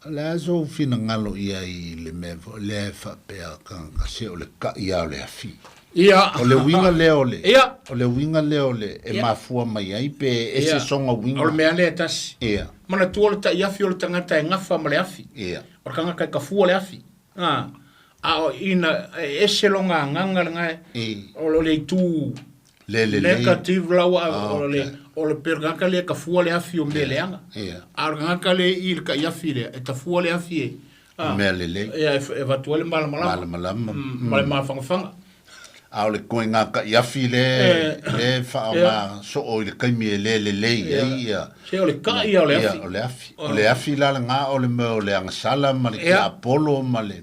O le a sou finagalo i ai i le mea foi lea e faapea tagata se o le ta'i lava o le afi. Ia. O le uiga lea o le, Ia. o le uiga lea o le e mafua mai ai pe ese Ia. sona uiga. O le mea lea e tasi. Ia. Manatua o le ta'iafi o le tagata e gafa ma le afi. Ia. O le tagata e tafua le afi. A, a o ina e ese lona agaga lena e, E. o le itu Le lelei. negative la ua, Ah, o le, okay. o le pe o le tagata lea e tafua le afi o mea leaga. Ia. A o le tagata lea i le ta'iafi lea, e tafua le afi e, a, Mea lelei. ia, e, e avatu ai le malamalama. Malamalama. Ma le mafanafana. A o le koiga taʻiafi le le faaaoga soo i le taimi e le lelei ai ia. Se o le taʻi ia o le afi. O le afi. O le afi la lena o le mea o le agasala ma le tiapolo ma le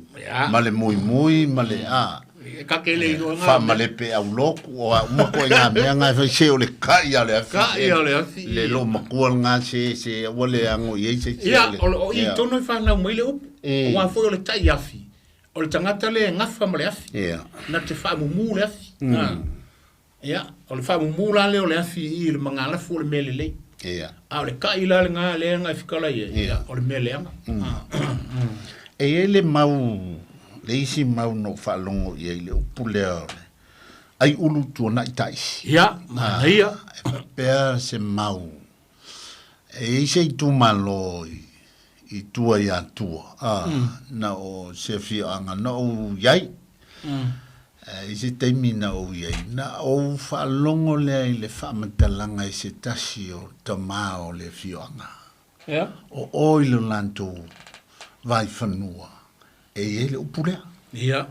ma le muimui ma le a. E ka ke le iloa ngā. Faamalepe aulotu o a uma koiga mea nga e fai se o le taʻi ia o le afi. Taʻi ia o le afi. Le loomatua lena se se aua le ago i ai se isi. Ia, o i tonu e fanau mai le upu. Aua foi o le taʻi afi. O le tagata lea e gafa ma le afi. Yeah. Na te faamumu le afi. Ia, o le faamumu la lea o le afi i i le magalafu o le mea lelei. Yeah. A o le taʻi la lena lea na e fekala i ai, yeah, o le mea leaga. E i ai le mau, le isi mau na ou faalogo i ai i le upu lea o le aiulu tuanai taisi. Ia, manaia. E faapea se mau E i ai se itumalo i tua i Atua, ā, na o se afioaga na ou i ai. E i se taimi na ou i ai, na ou faalogo lea i le faamatalaga i se tasi o tama o le afioaga. O o i lo latou vaifanua, e i ai le upu lea.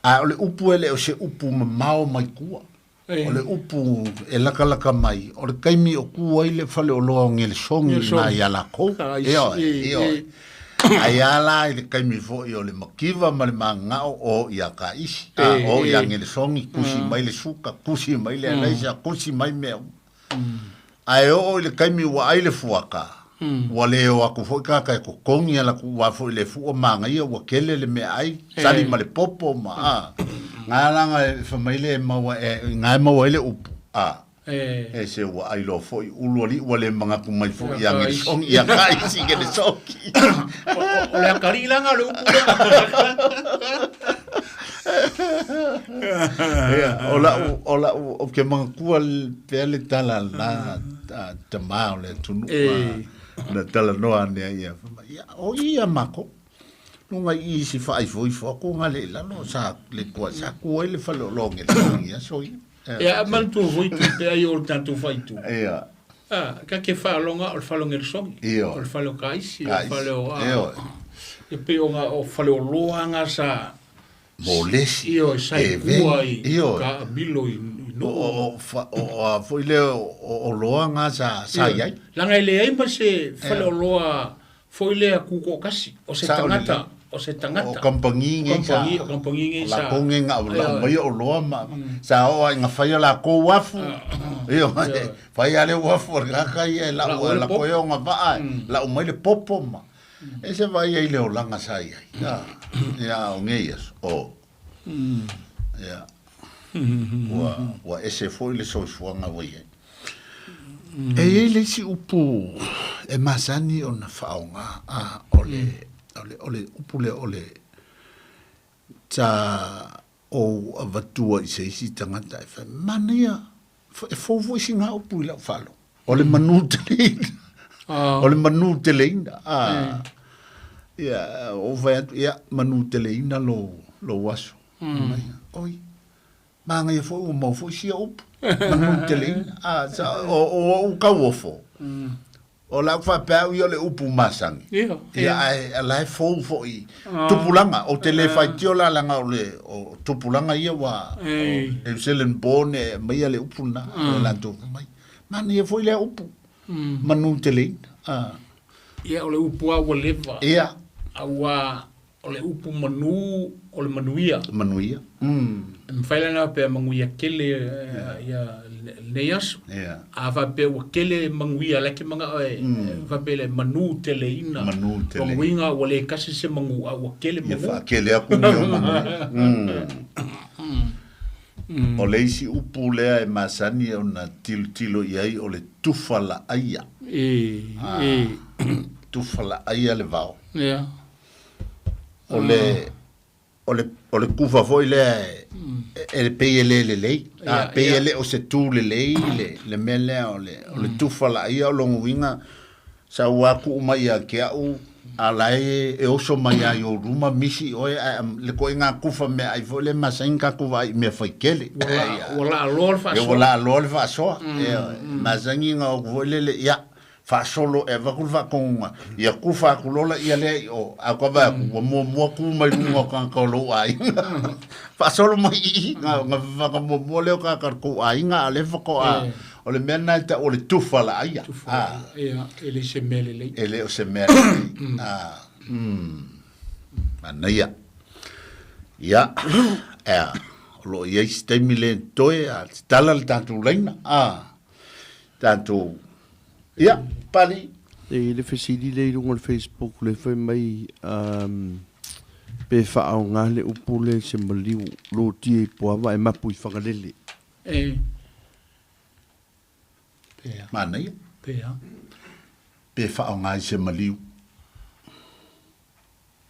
A o le upu e le o se upu mamao mai tua. O le upu e lakalaka mai, o le taimi o ku ai le faleoloa o Ngelesongi i ina ia lakou. Ioe, ioe. Ai a la i le taimi foi o le makiva ma le magagao o ia Kaisi, a o ia Ngelesongi, kusi mai le suka, kusi mai le alaisa, kusi mai mea uma. Ae oo i le taimi ua ai le fuaka, ua le o aku foi tagata e totogi a latou aua foi le fua manaia ua tele le meaai, sali ma le popo ma a. Nga langa e fai mai le maua e nga e maua ai le upu a. E se ua ai loa foi ulu alii ua le manatu mai foi ia Ngelesongi ia Kaisi Ngelesongi. O le akalii la nga o le upu lea. Ia, o lau, o lau, ou te manatua pea le tala la tamā o le atunuu na talanoa ane ai ia, fai mai, ia, o ia mākou. Luga i i si faaifoifo atu nga le i lalo, sa le kua, sa ku ai le fale o loa ngelesongi i aso ia. Ia, a manatua foi tupe ai o le tatou faaitu. Ia. A, ka ke faaloga o le fale o Ngelesongi, o le fale o Kaisi, o le fale o, a, e pei o nga, o fale o loa nga sa, Mo lesi, Ioe, sa i kua i ka milo i nuu. O, o, a foi lea o oloa nga sa, sa i ai. Leaga e leai ma se fale oloa foi lea tutoatasi, o se tagata, o se tagata. O kamupani nei sa. O kamupani nei sa. O lakou nei na lau mai oloa ma, sa oo ai na fai o lakou uafu. Ioe, fai a le uafu o le tagata ia e lau, lako ai ona vaa, lau mai le popo ma. E se vaai ai le olaga sa i ai. A, ia, o nei aso, o. Ia. Ua, ua ese foi le soifuaga ua i ai. E i ai le isi upu e masani ona faaaoga, a, o le, o le, o le upu lea o le sa ou avatua i se isi tagata e fai, manaia, e fou foi sina upu i lau faalogo. O le manu teleina. O le manu teleina. Ah. Ia, ou fai atu, ia, manu teleina lou, lou aso. Mai, oi, manaia foi, ua mau foi sia upu. Manu teleina. Ah, sa, o, o, o kauofo. O lau faapea au ia o le upu masani. Ia, ia ae a la e fou foi tupulaga. Ou te le faitio la leaga o le o tupulaga ia ua New Zealand born e aumaia le upu lena o latou fai mai. Manaia foi lea upu. Manu teleina. Ia o le upu lava ua leva. Ia. A ua O le upu manu, o le manuia. Manuia. E mafai la ona faapea manuia tele ia lenei aso. A faapea ua tele manuia la e te manao e faapea le manu teleina. Manu teleina. Lona uiga ua le tasi se manu a ua tele manu. Ia faatele atu ia o manuia. O le isi upu lea e masani ona tilotilo i ai o le tufa laaia. Tufa laaia le vao. O le, o le, o le kufa foi lea e, e, e pei e le lelei. A, pei e le o se tu lelei le, le mea lea o le, o le tufa laaia o lona uiga, sa ua tuu mai ia te au, a la e, e oso mai lava i ou luma misi oe, ae le koiga kufa meaai foi lea e masani ona tatou vaai i mea faitele. Ua la, ua laaloa le faasoa. Ua laaloa le faasoa. Ioe. Masani ona o atu foi lele, ia, Faasolo e avatu le faatonuga, ia tufa atu loa laia lea i o, ae ou vaai atu, ua muamua tu mai luga o tagata o lou aiga. Faasolo mai i i, na ona muamua lea o tagata o le tou aiga, a o lea faatoa, o le mea lena e tau o le tufa laaia. Tufa laaia, e le o se mea lelei. E le o se mea lelei. Manaia. Ia, ea, o lo o i ai se taimi le toe, a tatala le tatou laina, a, tatou Ia, Pali. E i ai le fesili lea i luga o le Facebook lea fai mai um, pe faaaoga le upu lea i se maliu lotia i Puava e mapu i Fagalele. E. Pea. Manaia. Pea. Pe faaaoga i se maliu.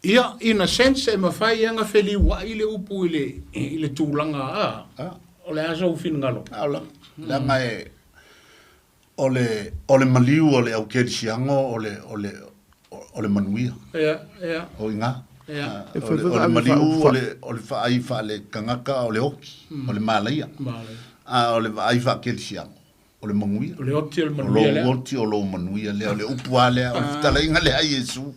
Ia, in a sense, e mafai lava ona feliuai le upu i le, i le tulaga, a, ah. O le a sou finagalo? A, o leaga e, O le, o le maliu o le au kerisiano o le, o le, o le manuia. Ia, ia. O iga. Ia. O le, o le maliu o le, o le vaai faale-tagata o le oti, o le malaia. Malaia. A o le vaai faa-kerisiano, o le manuia. O le oti o le manuia lea. O lou oti o lou manuia lea, o le upu lava lea, o le fetalaiga lea a Iesu.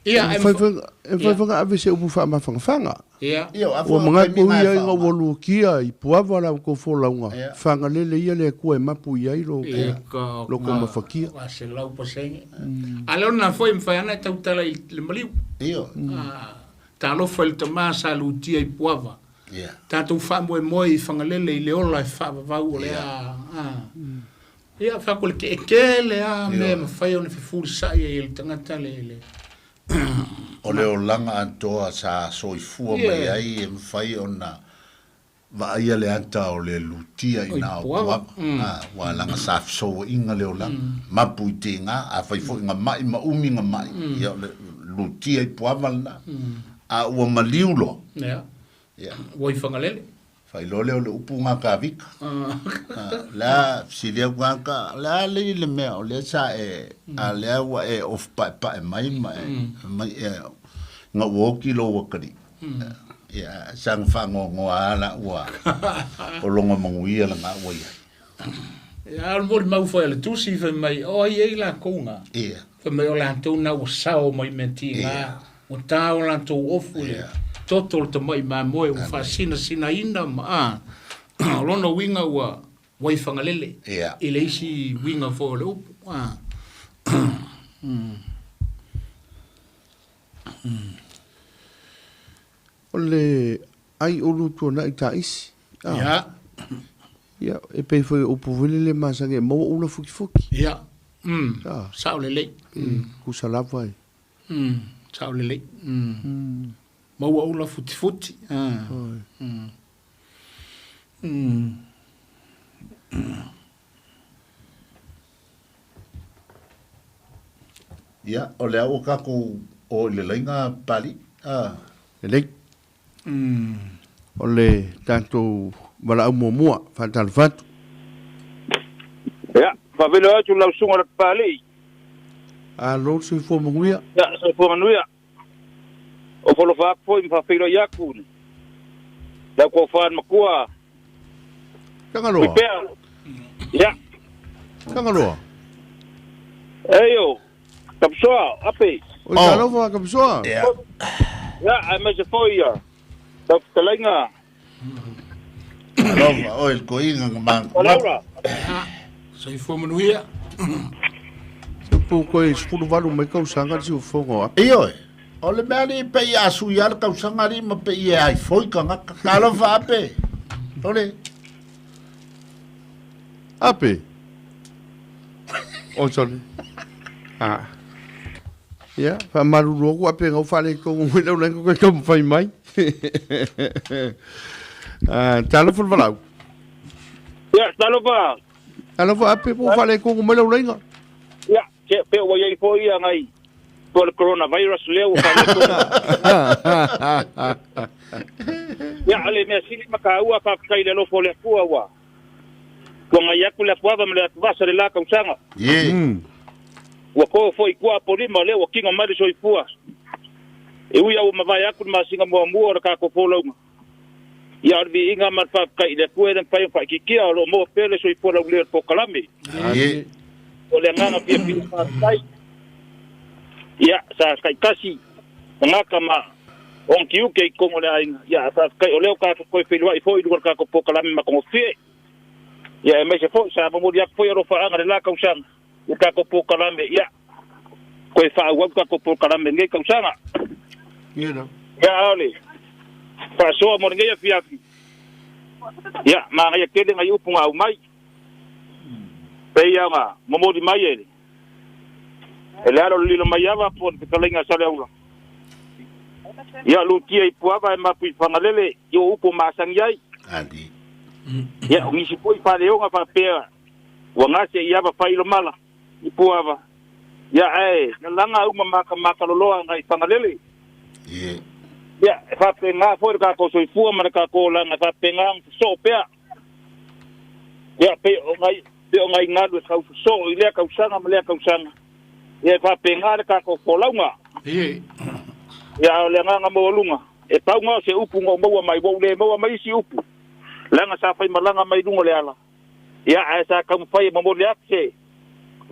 Ia, e mafai foi ona ave se upu faamafangafaga. Ia. Ua manatu ia ina ua luakia i Puava la outou folauga, Fagalele ia le Atua e mapu i ai lo tou mafatia. Ua 100%. A lea o lena foi e mafai lava ona e tautala i le maliu. Talofa i le tama sa lutia i Puava. Tatou faamoemoe i Fagalele i le ola e faavavau o le a. Ia, fai atu le tele lava mea e mafai ona fefulisai ai e le tagata le. O le olaga atoa sa soifua mai ai e mafai ona vaaia le ata o le lutia ina o Puava, ua laga sa fesouaiga le olaga, mapu i tiga, afai foi na mai ma umi na mai, ia o le lutia i Puava lena, a ua maliu loa. Ia. Ua i Fagalele. Faailoa lea o le upu gā Kavika. Le a fesili atu gā ka, le a le le mea o lea sa e, a lea ua e ofu paepae mai ma e, mai e, ina ua oti lou atalii. Ia, saga faanoanoa lava la ua o logo manuia lena ua i ai. Ia, o le molimau foi a le tusi fai mai, o ai ai lakou na? Ia. Fai mai o latou na ua sao mai mea tiga, ua ta o latou ofu i le toto o le tamai mamoe ua faasinasinaina ma a. O lona uiga ua ua i Fagalele i le isi uiga foi o le upu. A. O le ai ulu tuanai taisi. Ia. Ia, e pei foi o upu foi lele masani e maua ula futifuti. Ia. Sao lelei. Tusa lava e. Sao lelei. Maua ula futifuti. Ia, o lea ua tatou o i le laina Papalii. Lelei. O le tatou valaau muamua, faatalofa atu. Ia, faafeiloai atu lau susuga i le Papalii. Alo le soifua manuia. Ia, soifua manuia. O folofa atu foi ma faafeiloai atu i lau tofa le matua. Tagaloa. Pea. Ia. Tagaloa. Eio, Kapusoa, ape. Oi, talofa Kapusoa. Ia. Ia, aemaise foi ia lau fetalaiga. Alofa oe le toeaina na O Laura. Soifua manuia. Se po koe 18 mai tausaga le siufofoga o Ape. Ioe, o le mea alii pei a sui lava le tausaga alii ma pei e ai foi tagata. Talofa Ape. Ole. Ape. Oh, sorry. Ah. Ia, faamalulu atu Ape na ua faaletonu mai lau laina toe taumafai mai. Ah, talofa le valaau. Ia, talofa. Talofa Ape, po ua faaletonu mai lau laina. Ia, se pe ua i ai foi ia nai po le coronavirus lea ua faaletonu. Ia, o le mea sili ma taua faafetai i le alofa o le Atua ua Ua atu le atuava ma le atuvasa i le la tausaga. Ua to foi i tua Apolima, o lea ua tino mai le soifua. E ui a ua mavae atu le masina muamua o le tatou folauga. Ia, o le viiga ma le faafetai i le Atua e le mafai ona faaitiitia, o lo o maua pea le soifua laulelei o le polokalame. O le agaga fiafia faafetai. Ia, sa taitasi tagata ma ona tiute i totonu o le aiga. Ia, ae faafetai o lea ua tatou toe feiloai foi i luga o le tatou polokalame matagofie. Ia, aemaise foi sa momoli atu foi alofaaga i le la tausaga i le tatou polokalame. Ia, toe faaauau le tatou polokalame i lenei tausaga. Ia, a o le faasoa mo lenei afiafi, ia, manaia tele nai upu na aumai. Pei lava ona momoli mai e le E le alo le lilo mai ava po o le fetalaiga a Saleaula. Ia lutia i Puava e mapu i Fagalele i o upu o masani ai. Ali. Ia o nisi foi faleoga faapea ua gase i ava failo mala i Puava. Ia ae lalaga uma makamaka loloa agai i Fagalele. Ie. Ia e faapena foi le tatou soifua ma le tatou olaga e faapena ona sosoo pea. Ia pei o nai pei o nai galu e tau sosoo i lea tausaga ma lea tausaga. Ia e faapena le tatou folauga. Ie. Ia a o le agaga maualuga, e pau na o se upu na ou maua mai, ua ou le maua mai isi upu, leaga sa faimalaga mai luga o le ala. Ia ae sa taumafai e momoli atu se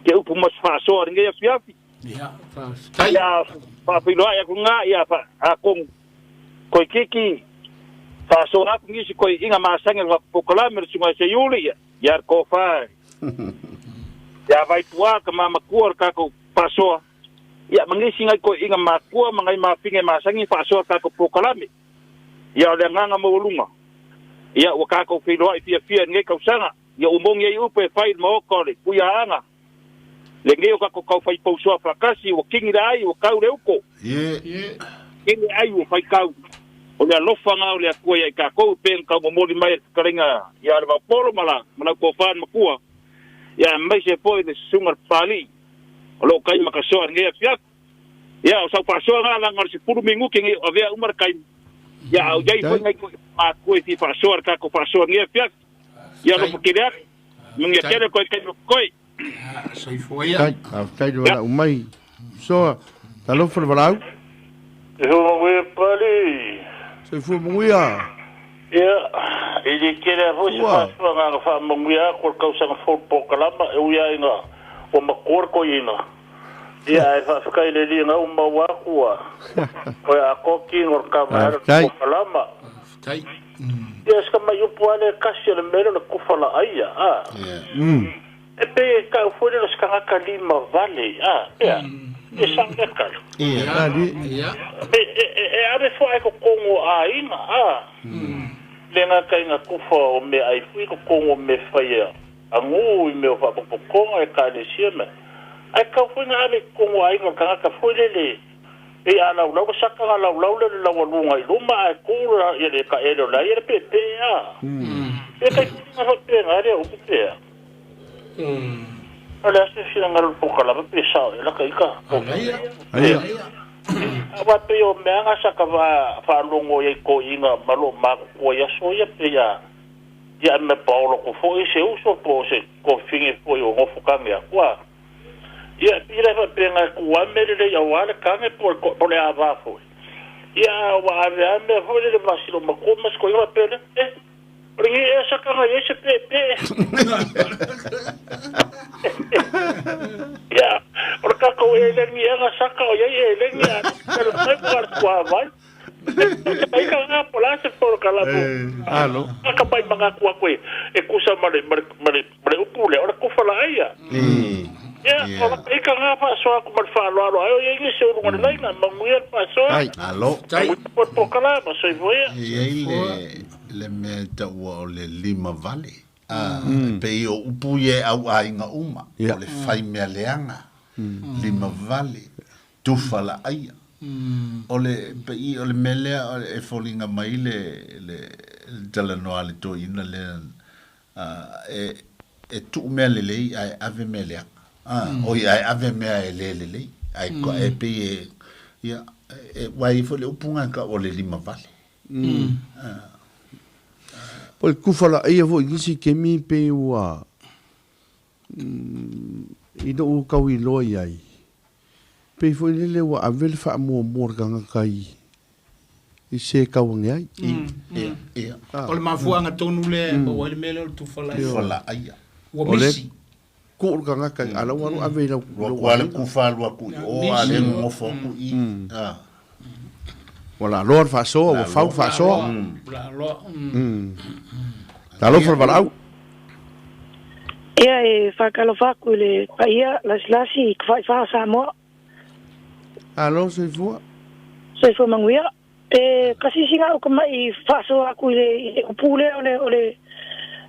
se upu ma se faasoa i lenei afiafi. Ia, faafetai. Ia faafeiloai atu lena, ia atonu toeitiiti faasoa atu nisi toeaiina masani o le polokalame o le Susuga ia Seiuli, ia ia le tofa ia Vaipua, tama matua o le tatou faasoa, ia ma nisi nai toeaiina matua ma nai mafine masani faasoa le tatou polokalame. Ia o le agaga maualuga, ia ua tatou feiloai fiafia i lenei tausaga, ia ua moni ai upu e fai i le Maota o le Tuiaaga, lenei o tatou tau fai pousoa faatasi, ua kini le ai, ua tau le uto. Ie. Kini le ai ua faitau. O le alofa na o le Atua ia i tatou, e pei ona tau momoli mai e le fetalaiga ia Levaopolo ma la, ma lau tofa le matua, ia aemaise foi le susuga i le Papalii o lo o tai makasoa i lenei afiafi. Ia, o sau faasoa na leaga o le 10 minute nei o avea uma le taimi. Ia, a o iai foi nai matua e fia faasoa i le tatou faasoa i lenei afiafi. Ia alofa tele atu. Manuia tele koe taimi o koe. Soifua ia. Faafetai, faafetai le valaau mai. Soa, talofa le valaau. Soifua manuia Pali. Soifua manuia. Ia, e le tele lava foi se faasoaga na faamanuia atu o le tausaga fou i le polokalama, e ui lava ina ua matua le toeaina. Ia, ae faafetai i le Alii na ua maua atu ua toe atoa tino o le kava e ala i le polokalama. Faafetai. Ia, si tamai upu lava lea e tasi o le mea lea o le tufa laaia, a. E pei e tau foi lea o se tagata lima vale, a, ea, e sao lea tala. E ave foi ai totonu o aiga, a, le gata i na tufa o meaai foi i totonu o mea fai a nuu i mea o faapopotoga, ekalesia ma, ae tau foi na ave i totonu o aiga o le tagata foi lele, pei a laulau le saka na laulau lea o le laualuga i luma ae tu ia le taele o le ai e le peepee a. Pe kai foliga faapena lea upu pe a. O le a se finagalo o le polokalame pe sao ea laka ika. Aia. Aua pei o mea na sa ka faalogo i ai toeaiina ma loo matutua i aso ia pei a ia me paolo atu foi se uso po o se kofine foi o nofo tane atu a. Ia, pei la e faapea na tuu lava mea lelei aua le tane po o le ava foi. Ia, a ua ave lava mea foi lele ma si loomatua ma si toeaina faapea lea, Eh, o lenei ea sa taga i ai se peepee. Ia, o le tatou elegi ea na saka o i ai elegi a pele mai po o le tuavai. Ai ka ngā po la se polokalame. Alo. Ka mai manatu atu e tusa ma le, ma le, ma le, ma le upu lea, o le kufa laaia. Ia, o la ika ngā faasoa atu ma le faaaloalo ai o iai nisi o luga o le laina, manuia le faasoa. Ai. Alo. Manuia foi le polokalama, soifua ia. E i ai le, le mea e taua o le lima vale. A, pei o upu ia e auaiga uma, o le fai mea leaga, lima vale, tufa laaia. O le pei o le mea lea e foliga mai le le talanoa a le toeaina lea e e tuu mea lelei ae ave mea leaga. Oi ae ave mea e le lelei ae e pei e ia e aua e i ai foi le upu lena e tau o le lima vale. Po o le tufa laaia foi i nisi taimi pei ua I lou tau iloa i ai, pei foi lele ua ave le faamuamua o le tagata i i se tau ane ai. Ia, ia. O le mafuaaga tonu lea e maua ai le mea lea o le tufa laaia. Tufa laaia. Ua misi. Tuu le tagata a la ua alu ave i lau Lua ku lava le kufa alu atu i o a le nonofo atu i i. A. Ua laaloa le faasoa, ua fau le faasoa. Laaloa. Talofa le valaau. Ia e faatalofa atu i le paia lasilasi i Tafaifā o Samoa. Alo soifua. Soifua manuia. E kasi sina au tamai faasoa atu i le i le upu lea o le o le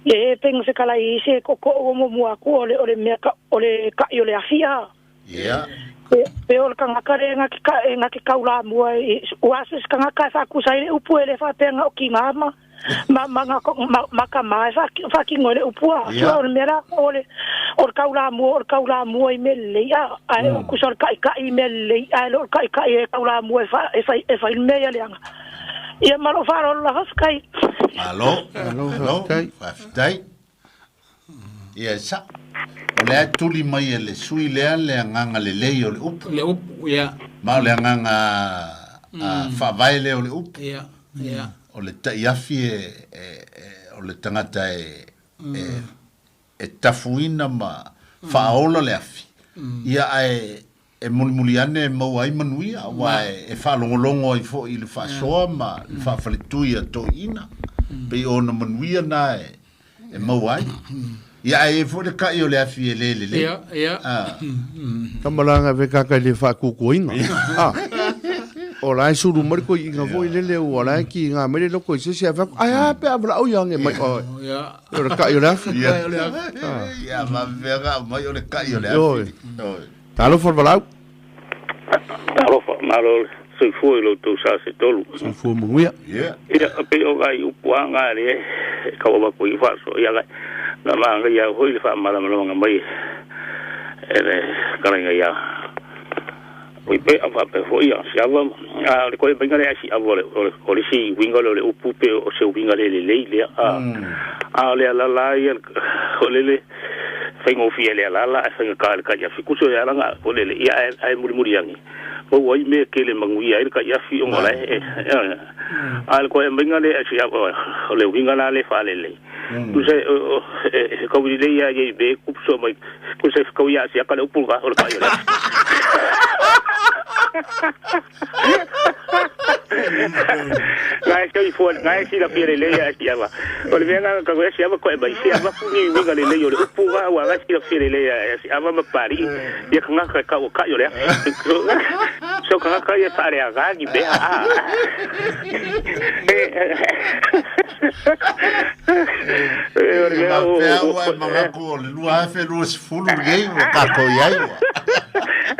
le pei ona fetalai i se tootoo ua muamua atu o le o le mea o le ta'i o le afi a. Ia. Pe pe o le tagata lea na te ka na te taulamua i ua se tagata e faatusa ai le upu e le faapea na o tina ma ma ma na ma, ma tama e faatino ai le upu a. Ia. O le mea la o le o le taulamua o le taulamua i mea lelei a ae o tusa o le ta'ita'i i mea lelei ae le o le ta'ita'i e taulamua e fa e fai e fai le mea ia leaga. Ia ma lou faaaloalo lava faafetai. Malo. Malo, Malo. faafetai. Faafetai. Ia e sa'o. O lea e tuli mai e le sui lea le agaga lelei o le upu. Le upu, ia. Ma o le agaga faavae lea o le upu. Ia, ia. O le ta'iafi e, e, e, o le tagata e, e, e tafuina ma faaola le afi. Ia ae e mulimuli ane e maua ai manuia, aua e faalogologo ai foi i le faasoa ma le faafaletui a toeaiina, pei o ona manuia na e maua ai. Ia ae i ai foi le kai o le afi e le lelei. Ia, ia. Ah. Tama la nga ve kaka i le faakukuaina. Ah. O la e sulu mai le koiina foi lele ua la e ki ngā mai le loko i se isi a whaku, ai a pe a wala au ia nge mai oe. Ia. O le kai o le afi. Ia, ia, ma vega mai o le kai o le afi. Oi. Talofa le valaau. Talofa, malo le soifua i lo outou sa se tolu. Soifua manuia. Ia. Ia, pei o ngai upu a nga le e kau avatu i faasoa ia ngai. Na maagaia au foi le faamalamalamaga mai e le fetalaiga ia Uipe a faapea foi ia Siava. A o le koe maiga lea a Siava o le, o le, o le isi uiga lea o le upu pe o se uiga le lelei lea. A, a o le alala ia o le le faigofie le alala ae faigata le taiafi. Kuso e ala nga o le le ia ae, ae mulimuli ane maua ai mea tele manuia ai le taiafi ona o la e, a o le koe maiga lea a Siava o le uiga la le faalelei. Tusa e kau lelei ia i me kupu mai tusa e kau ia siaka le upu o le kai o le. Ngai kai fo ngai si la pire le ia si ava. O le venga ka ko si ava ko e mai si ava fu ni winga le le o le upu ga wa ngai si la pire le ia si ava ma pari. Ia ka ngaka ka o kai o le. So ka ngaka ia pare a ga ni be a. Faapea ua e manatu o le 2020 lenei ua tatou i ai ua.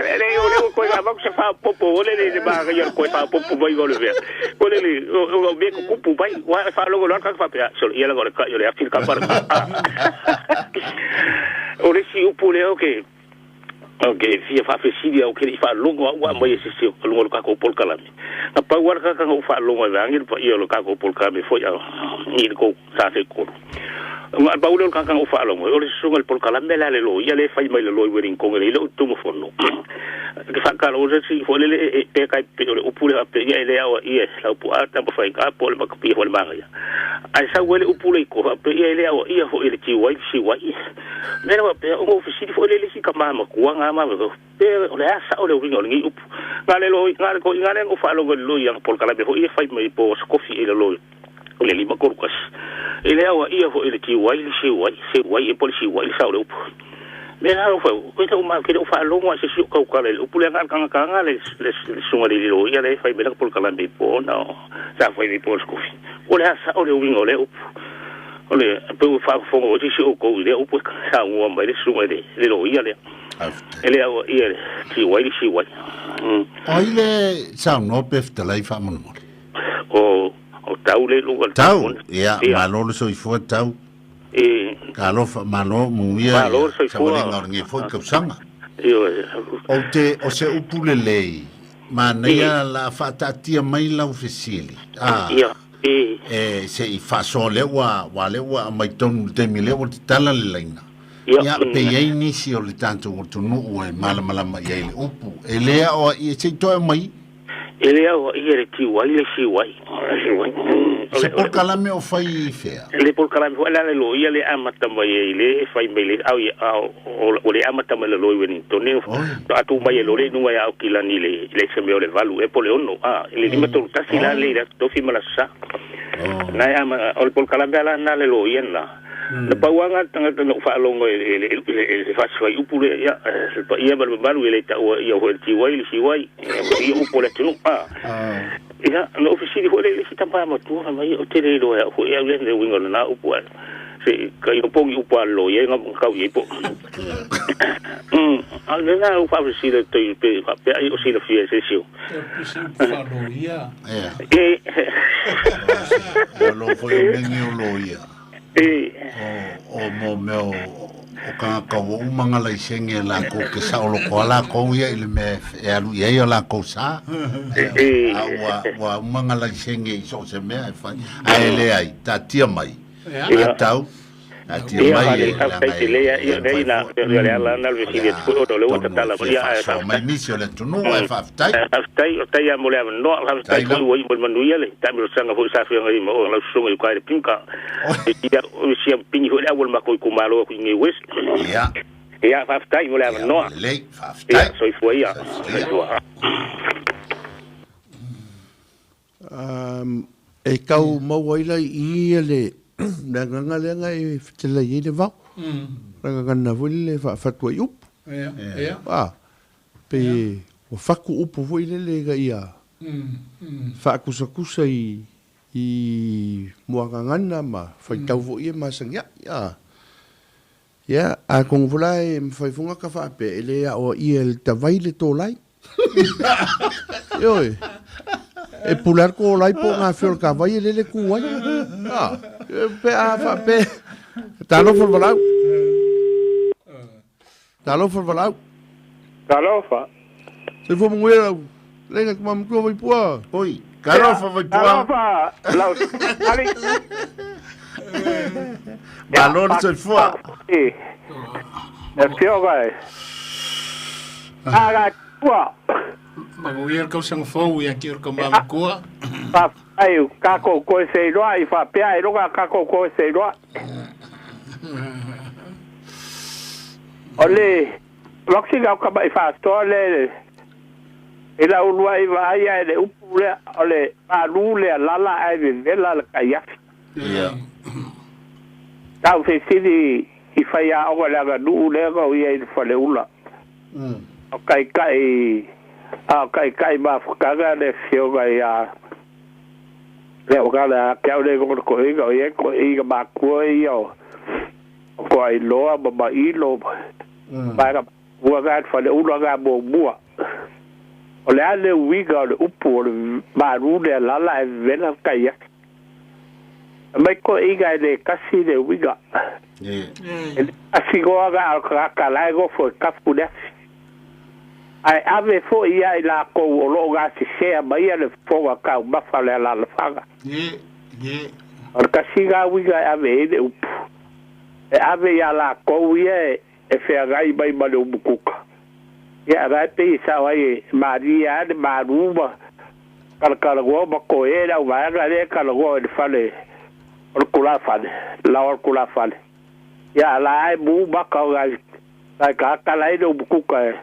Le o le ko ga se fa popo o le le ba ga ya ko fa popo mai go le ve. Ko le le o me ko kupu mai wa fa logo lo ka fa pe so ia la go le ka yo le afil ka par. O le si upu le o ke o ke fia faafesili au ke le i faalogo a'u aumai e sese o luga o le kakou polokalame. Na pau lava le kaka na ou faalogo ai vaeage le paia o le kakou polokalame foi a i le kou sa se tolu. Na pau lea o le kaka na ou faalogo ai o le susuga i le polokalame lea a le loia lea e fai mai le loi Wellington e le i lou tumafono. Ke faakalo se si foi lele e pe kai pe o le upu lea faapea ia e le aoaia e Laupua Tamafaiga po o le Makapia foi le Magaia. Ae sau ai le upu lea i tua faapea ia e le aoaia foi e le Tiuai le Siuai. Mea lea faapea ona ou fesili foi lea i le isi tama matua na ma pe o le a sao le uiga o lenei upu. Na le loi na le toeaiina lea na ou faalogo i le loi ana polokalame foi ia fai mai po o se kofi i le loi o le 531. E le aoaia foi e le Tiuai le Siuai, Seuai ea po o le Siuai le sao o le upu. Mea la ua fai, ou te le o faalogo lava i se isi o tautala i le upu lea na o le tagata lava le susuga i le loia lea e fai mai lana polokalame i po ona sa fai mai po o le kofi. Po o le a sao le uiga o lea upu. O le pei ua faafofoga foi se isi o outou i lea upu e saunoa mai le susuga i le loia lea. E le aoaia le tiuai le siuai. O ai le saunoa pe fetalai faamolemole? O o Tau le luga o le Tau, ia, malo le soifua Tau. E. Talofa, malo, manuia Malo le soifua. Savaliga o lenei foi tausaga. Ioe. Ou te, o se upu lelei, manaia la faataatia mai lau fesili, a, Ia, e. e, se i faasoa lea ua, ua lea ua aumai tonu i le taimi lea ua tatala le laina. Ia, Ia, pe i ai nisi o le tatou atunuu e malamalama i ai i le upu, e le aoaia, se i toe aumai. E le aoaia le tiu ai le siu ai. Siu ai. Se polokalame o fai fea. Le polokalame foi la le loia le amata mai ai le e fai mai le au o le amata mai le loi Wellington e to atu mai e lore nunga ia au kilani le se mea o le 8 e po le 6 a le 5 31 la le la tofi ma la sa. Na ama o le polokalame ala na le loia na. Na pauanga tangata no whaalongo e le whaswai upu le ia se pa ia ma malu e le taua ia ho ti wai le siwai ia upu le tunu a. Ia no ofisi ho le si tapa ma tu mai o te le lo ya ho ia le le wingo na upu a. Se ka i pongi upu a lo ia nga kau ia po. A le na u whafisi le te pe pe ai o si le fia se sio. Te pisi upu wha lo ia. Ia. E O lo foi o mengi o lo ia. E O mo mea o kangaka ua uma nga laisenge e lakou ke saʻoloko a lakou ia i le mea e alu i ai o lakou sa. E A ua uma nga laisenge i so o se mea e fai. Ae le ai, tatia mai. Ia. Atau, tatia Ia mai le e faafetai tele ia ia nei na ia le ala na le fesili atu foi o le ua tatala mai. Ia ae Faasoa mai nisi o le atunuu ae faafetai. Faafetai o tai a mo le avanoa faafetai Tai foi lava. ua i mo le manuia le taamilosaga foi sa feagai ma o lau susuga i uka i le pinka. Ia o sia pini foi le au o le makou itumalo aku i New West. Ia, Ia faafetai mo le ia, avanoa. lelei, Ia faafetai. soifua ia. Soifua ia. Soifua. E kau maua ai lai i ia le le agaga lea na e fetelai ai le vao. Ragagana foi le faafatua i upu. Ia, ia. A, pe ua faku upu foi lele ga ia faakusakusa i muagagana ma faitau foi e masagiaʻi a. Ia, a kongo fola e mawhaifonga ka whaape, e le a o ia le tawai le tōlai. Ioi. E pular ko lai po ngā whio ka vai e lele ku ai. A, pe a whaape. Talofa walau. Talofa walau. Talofa. Se fo munguera lau. Lenga kuma mkua vaipua. Oi, kalofa vaipua. Talofa. Lau. Ali. Malo le soifua. E. E fioga e. Aga tua. Manuia le kausaga fou ia ki o le kamāmakua. Ai kako koe se iloa i faapea e loga kako koe se iloa. O le vaksiga o ka mai whaatoa le e la ulua i vaai e le upu lea o le malu lea lala ai vevela le kaiafi. Ia. Tau fesili i whai a oga le aga nuu lea ga o ia i le whaleula. O kai kai a kai kai mafukanga le fioga i a le o ka le a kia o le ko ko iga o ia ko iga makua ia o ko ai loa ma ma ilo ma ka ua ga whaleula ga mo mua. O le a le uiga o le upu o le maru le lala e vela kai ake. Mai ko iga e le kasi le uiga. Ia. E le kasi goa ga o ka ka lai go fo kapu le afi. Ai ave fo ia i la ko o lo ga si sea mai ia le foga kau mafa le la la faga. Ie, ie. O le kasi ga uiga e ave e le upu. E ave ia la ko ia e wheagai mai ma le umukuka. Ia rai pe i sao ai e maria le maruma kalakalagoa ma ko e lau vaega le kalagoa e le fale o le kula fale, la o le kula fale. Ia la ai mu maka o gai lai ka kala i le umukuka e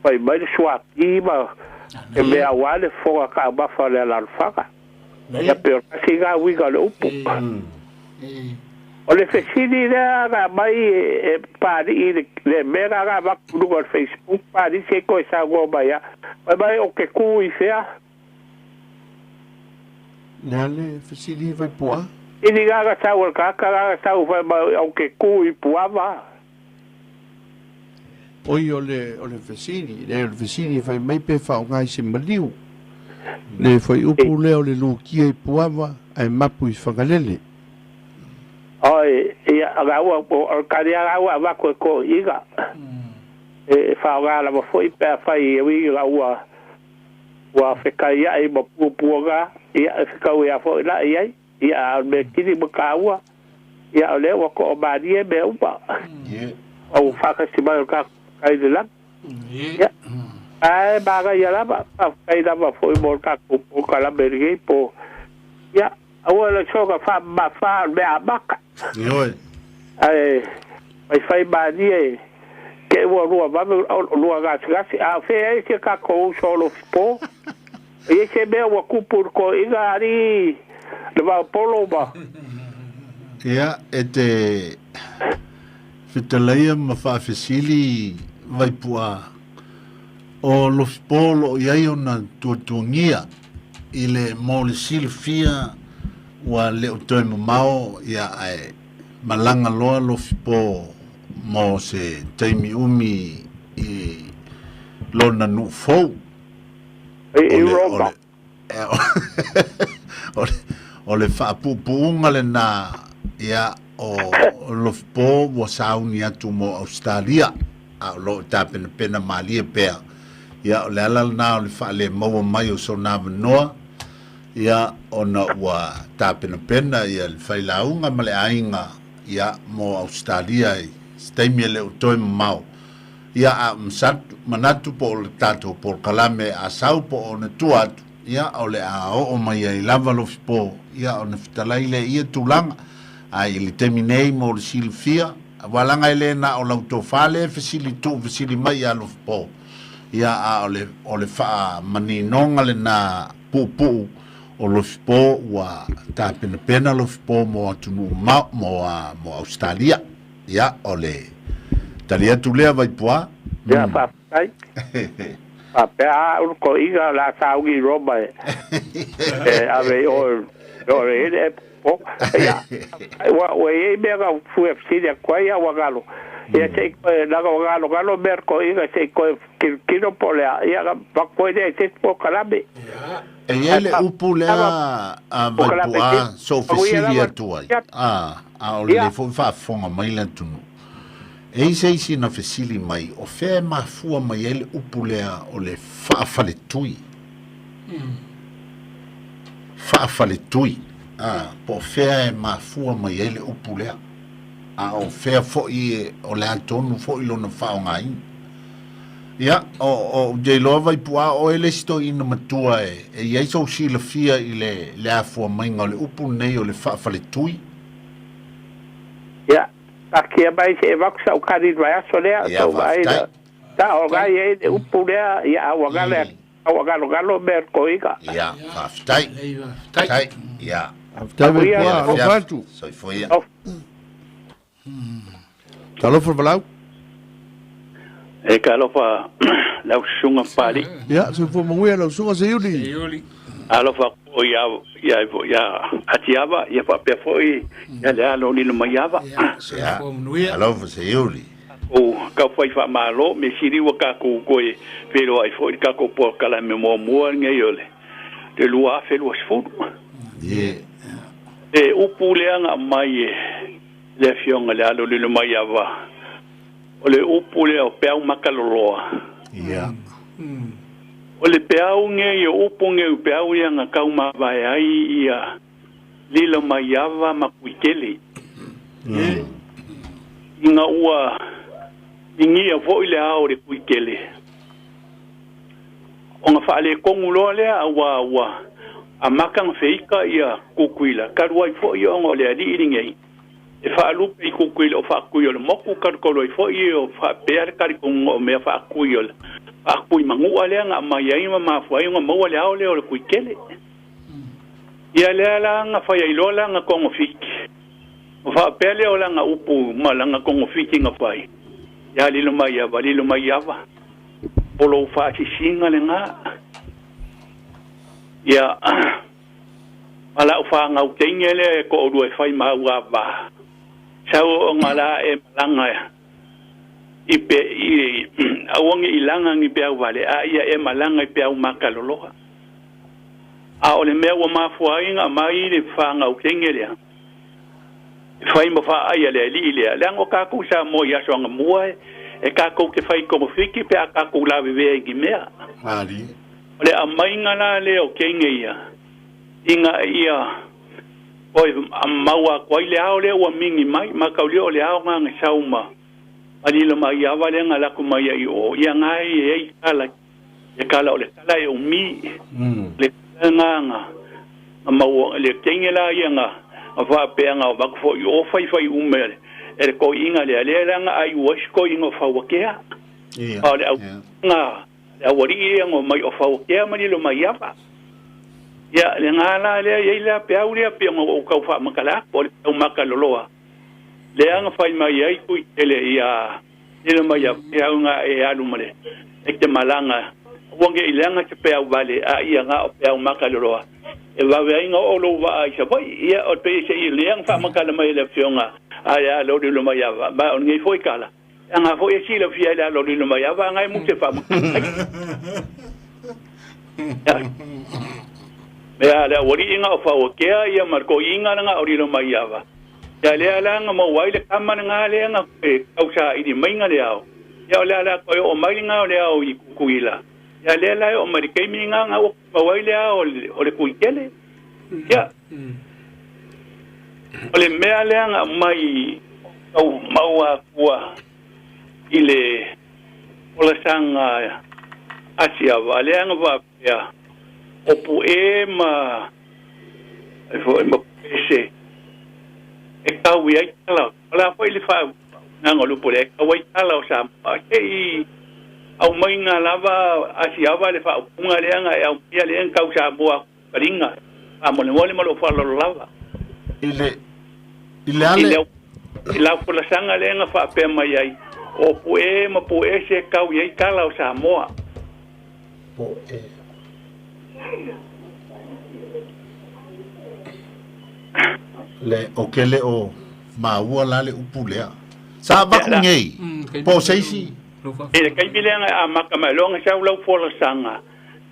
fai mai le suati ma e mea wa le foga ka mafa le alalfaga. Ia pe o kasi ngā uiga le upu. O le fesili lea ga mai e pari i le mea ga vaku luga o le Facebook pari se ko e saunoa mai a. Mai mai o ke ku i fea. Le ale fesili vaipua. Ili ga ga sau o ka ka ga sau fai mai o ke ku i puava. Oi o le fesili, le fesili fai mai pe whaongai se maliu. Le fai upu lea o le lukia i puava ai mapu i whangalele. Oi, ia ga ua o ka ria ga ua va ko ko iga. E whaonga la ma foi pe fai e wi ga ua ua fekai ai ma pupuaga ia e whakau ia foi la ia ia me kiri ma ka ua ia o le ua ko o marie me upa. Ia. O whakasi mai o ka kai le lang. Ie. Ia. Ai maga ia lava, kai lava foi mo ka ko ka la berge po. Ia Aua le soga fa ma fa me amaka. Ioe. Ai mai fai mani e ke ua lua vave lua gasegase a fe ai se takou uso o Lofipo. E i ai se mea ua kupu i le toeaina alii le vaopolo ma Ia, e te fetalaia ma faafesili Vaipu'a, o Lofipo o lo o i ai ona tuatuagia i le mo le silafia ua le o toe mamao, ia, ae malaga loa Lofipo mo se taimi umi i lona nuu fou. I Roma. O le faapuupuuga lena, ia, o Lofipo ua sauni atu mo Ausetalia, a o lo o tapenapena malie pea. Ia, o le ala lena o le faalemaua mai o sona avanoa, ia, ona ua tapenapena ia le failauga ma le aiga, ia, mo Ausetalia i se taimi e le o toe mamao. Ia, a masatu, manatu po o le tatou polokalame a sau po o ona tua atu, ia, o le a oo mai ai lava Lofipo, ia, ona fetalai lea i ia tulaga. Ae i le taimi nei mo le silafia, aua leaga e le na o lau tofa lea e fesili tuufesili mai ia Lofipo, ia, a o le, o le faamaninoga lena puupuu o Lofipo ua tapenapena Lofipo mo atunuu mamao, mo, mo Ausetalia. Ia, o le tali atu lea Vaipuā. Ia, faafetai. Faapea a au le toeaina o le a sauni i Roma e ave i o i le ele po. Ia, ua i ai mea na fua fesili atu ai, a ua galo. Ia, se i toe, leaga ua galogalo mea le toeaina, se i toe tilotilo po o le a, ia ona avatu ai lea i se isi polokalame. E i ai le upu lea a Vaipuā, so fesili atu ai, a o lelei foi faafofoga mai le atunuu. E i ai se isi na fesili mai, o fea e mafua mai ai le upu lea o le faafaletui? Faafaletui, a, po o fea e mafua mai ai le upu lea? A o fea foi o le a tonu foi lona faaaogaina? Ia, o, o, ou te iloa Vaipu'a o oe le isi toeaina matua e, e i ai sou silafia i le, le afua maiga o le upu lenei o le faafaletui. Ia, taatia mai se i avatu sau tali i le vaiaso lea, Ia, sou vaai faafetai. la, ta o la e i ai le upu lea, ia, a ua galo, a ua galogalo mea o le toeaina. Ia, faafetai. Lelei, faafetai. Faafetai. Ia. Faafetai Manuia. Vaipu'a, alofa atu. Soifua ia. Talofa Valaau. E ka alofa lau susuga Papalii. Ia, soifua manuia lau susuga Seiuli. Seiuli. Alofa o ia ia ia Atiava ia faapea foi ia le alo o Lilo Maiava. Ia, soifua manuia. Alofa Seiuli. O kau fai faamalo me sili ua tatou toe feiloai foi i le tatou polokalame muamua lenei o le 2020. Yeah. Le upu lea na aumai e le Afioga i le Alo o Lilomaiava, o le upu lea o peau makaloloa. Yeah. O le peau nei, o upu nei o peau ia na tau mavae ai ia Lilomaiava ma Kuitele. Ina ua inia foi le ao o le Kuitele, ona faaletonu loa lea, aua ua amata ona feita ia Tutuila, talu ai foi ona o le alii lenei e faalupe i Tutuila o faatui o le motu, talu talu ai foi o faapea le talitonuga o mea faatui o le faatui manua lea na aumai ai ma mafua ai ona maua le ao lea o le Tuitele. Ia lea la na fai ai loa lana togafiti, ma faapea lea o lana upu ma lana togafiti na fai, ia lilo mai ava, lilo mai ava, o lou faasisiga lena. Ia, ma lau fanau teine lea e toalua e fai ma au ava, sau ona la e malaga i pe i aua ne i laga ni peau vale, a ia e malaga i peau makaloloa. A o le mea ua mafua ai ona aumai le fanau teine lea, e fai ma faaai a le alii lea, leaga o tatou Samoa i aso anamua e tatou te fai togafiti pe a tatou lavevea i ni mea. O le aumaiga la lea o teine ia, ina ia toe maua atu ai le ao lea ua migi mai, mataulia o le ao na na sau ma lilo mai ava lea na lako mai ai i o, ia na e ai tala, e kala o le tala e umi, le tala na na. Mau le tenge la ia nga fa pe nga ba ko o fai fai ume e le ko inga le le la nga ai o ko inga fa wa kea. Ia. O le au nga le awari ia ngo mai o fa wa kea mani lo mai apa. Ia le nga la le ia la pe au le pe ngo o kau fa makala o le au makaloloa. Le anga fai mai ai kui ele ia le mai ia pe au nga e alu male. E te malanga wange ilanga te pe au vale a ia nga o pe au makaloloa. E wawe ai nga o lo wa ai sa vai ia o pe se i le anga fa makala mai le fionga a ia lo lo mai ava ba o ngi foi kala anga foi e sila fia le lo lo mai ava ngai mu te fa mea le wari inga o fa o kea ia marko inga nga o lo mai ava ia le ala nga mo wai le kama nga le nga e kausa i mai nga le ao ia le ala ko o mai nga le ao i kuila ia le ala o mai ke mi nga nga o wai le ao o le kuikele ia o le mea le nga mai au maua kua i le olasanga asia va le nga va ia o pu e ma e fo ma pese e kau ia tala la foi le fa nga lo pole kau ia tala o sa e i au mai nga lava asia va le fa unga le nga e au ia le kau sa boa kalinga a mo le mo lo fa lo lava ile ale la folasanga le nga fa pe mai ai o pu e ma pu e se kau ia tala o Samoa po e le o ke le o maua la le upu lea sa vaku ngei po seisi e le kaimile nga a maka mai longa sa lau folasanga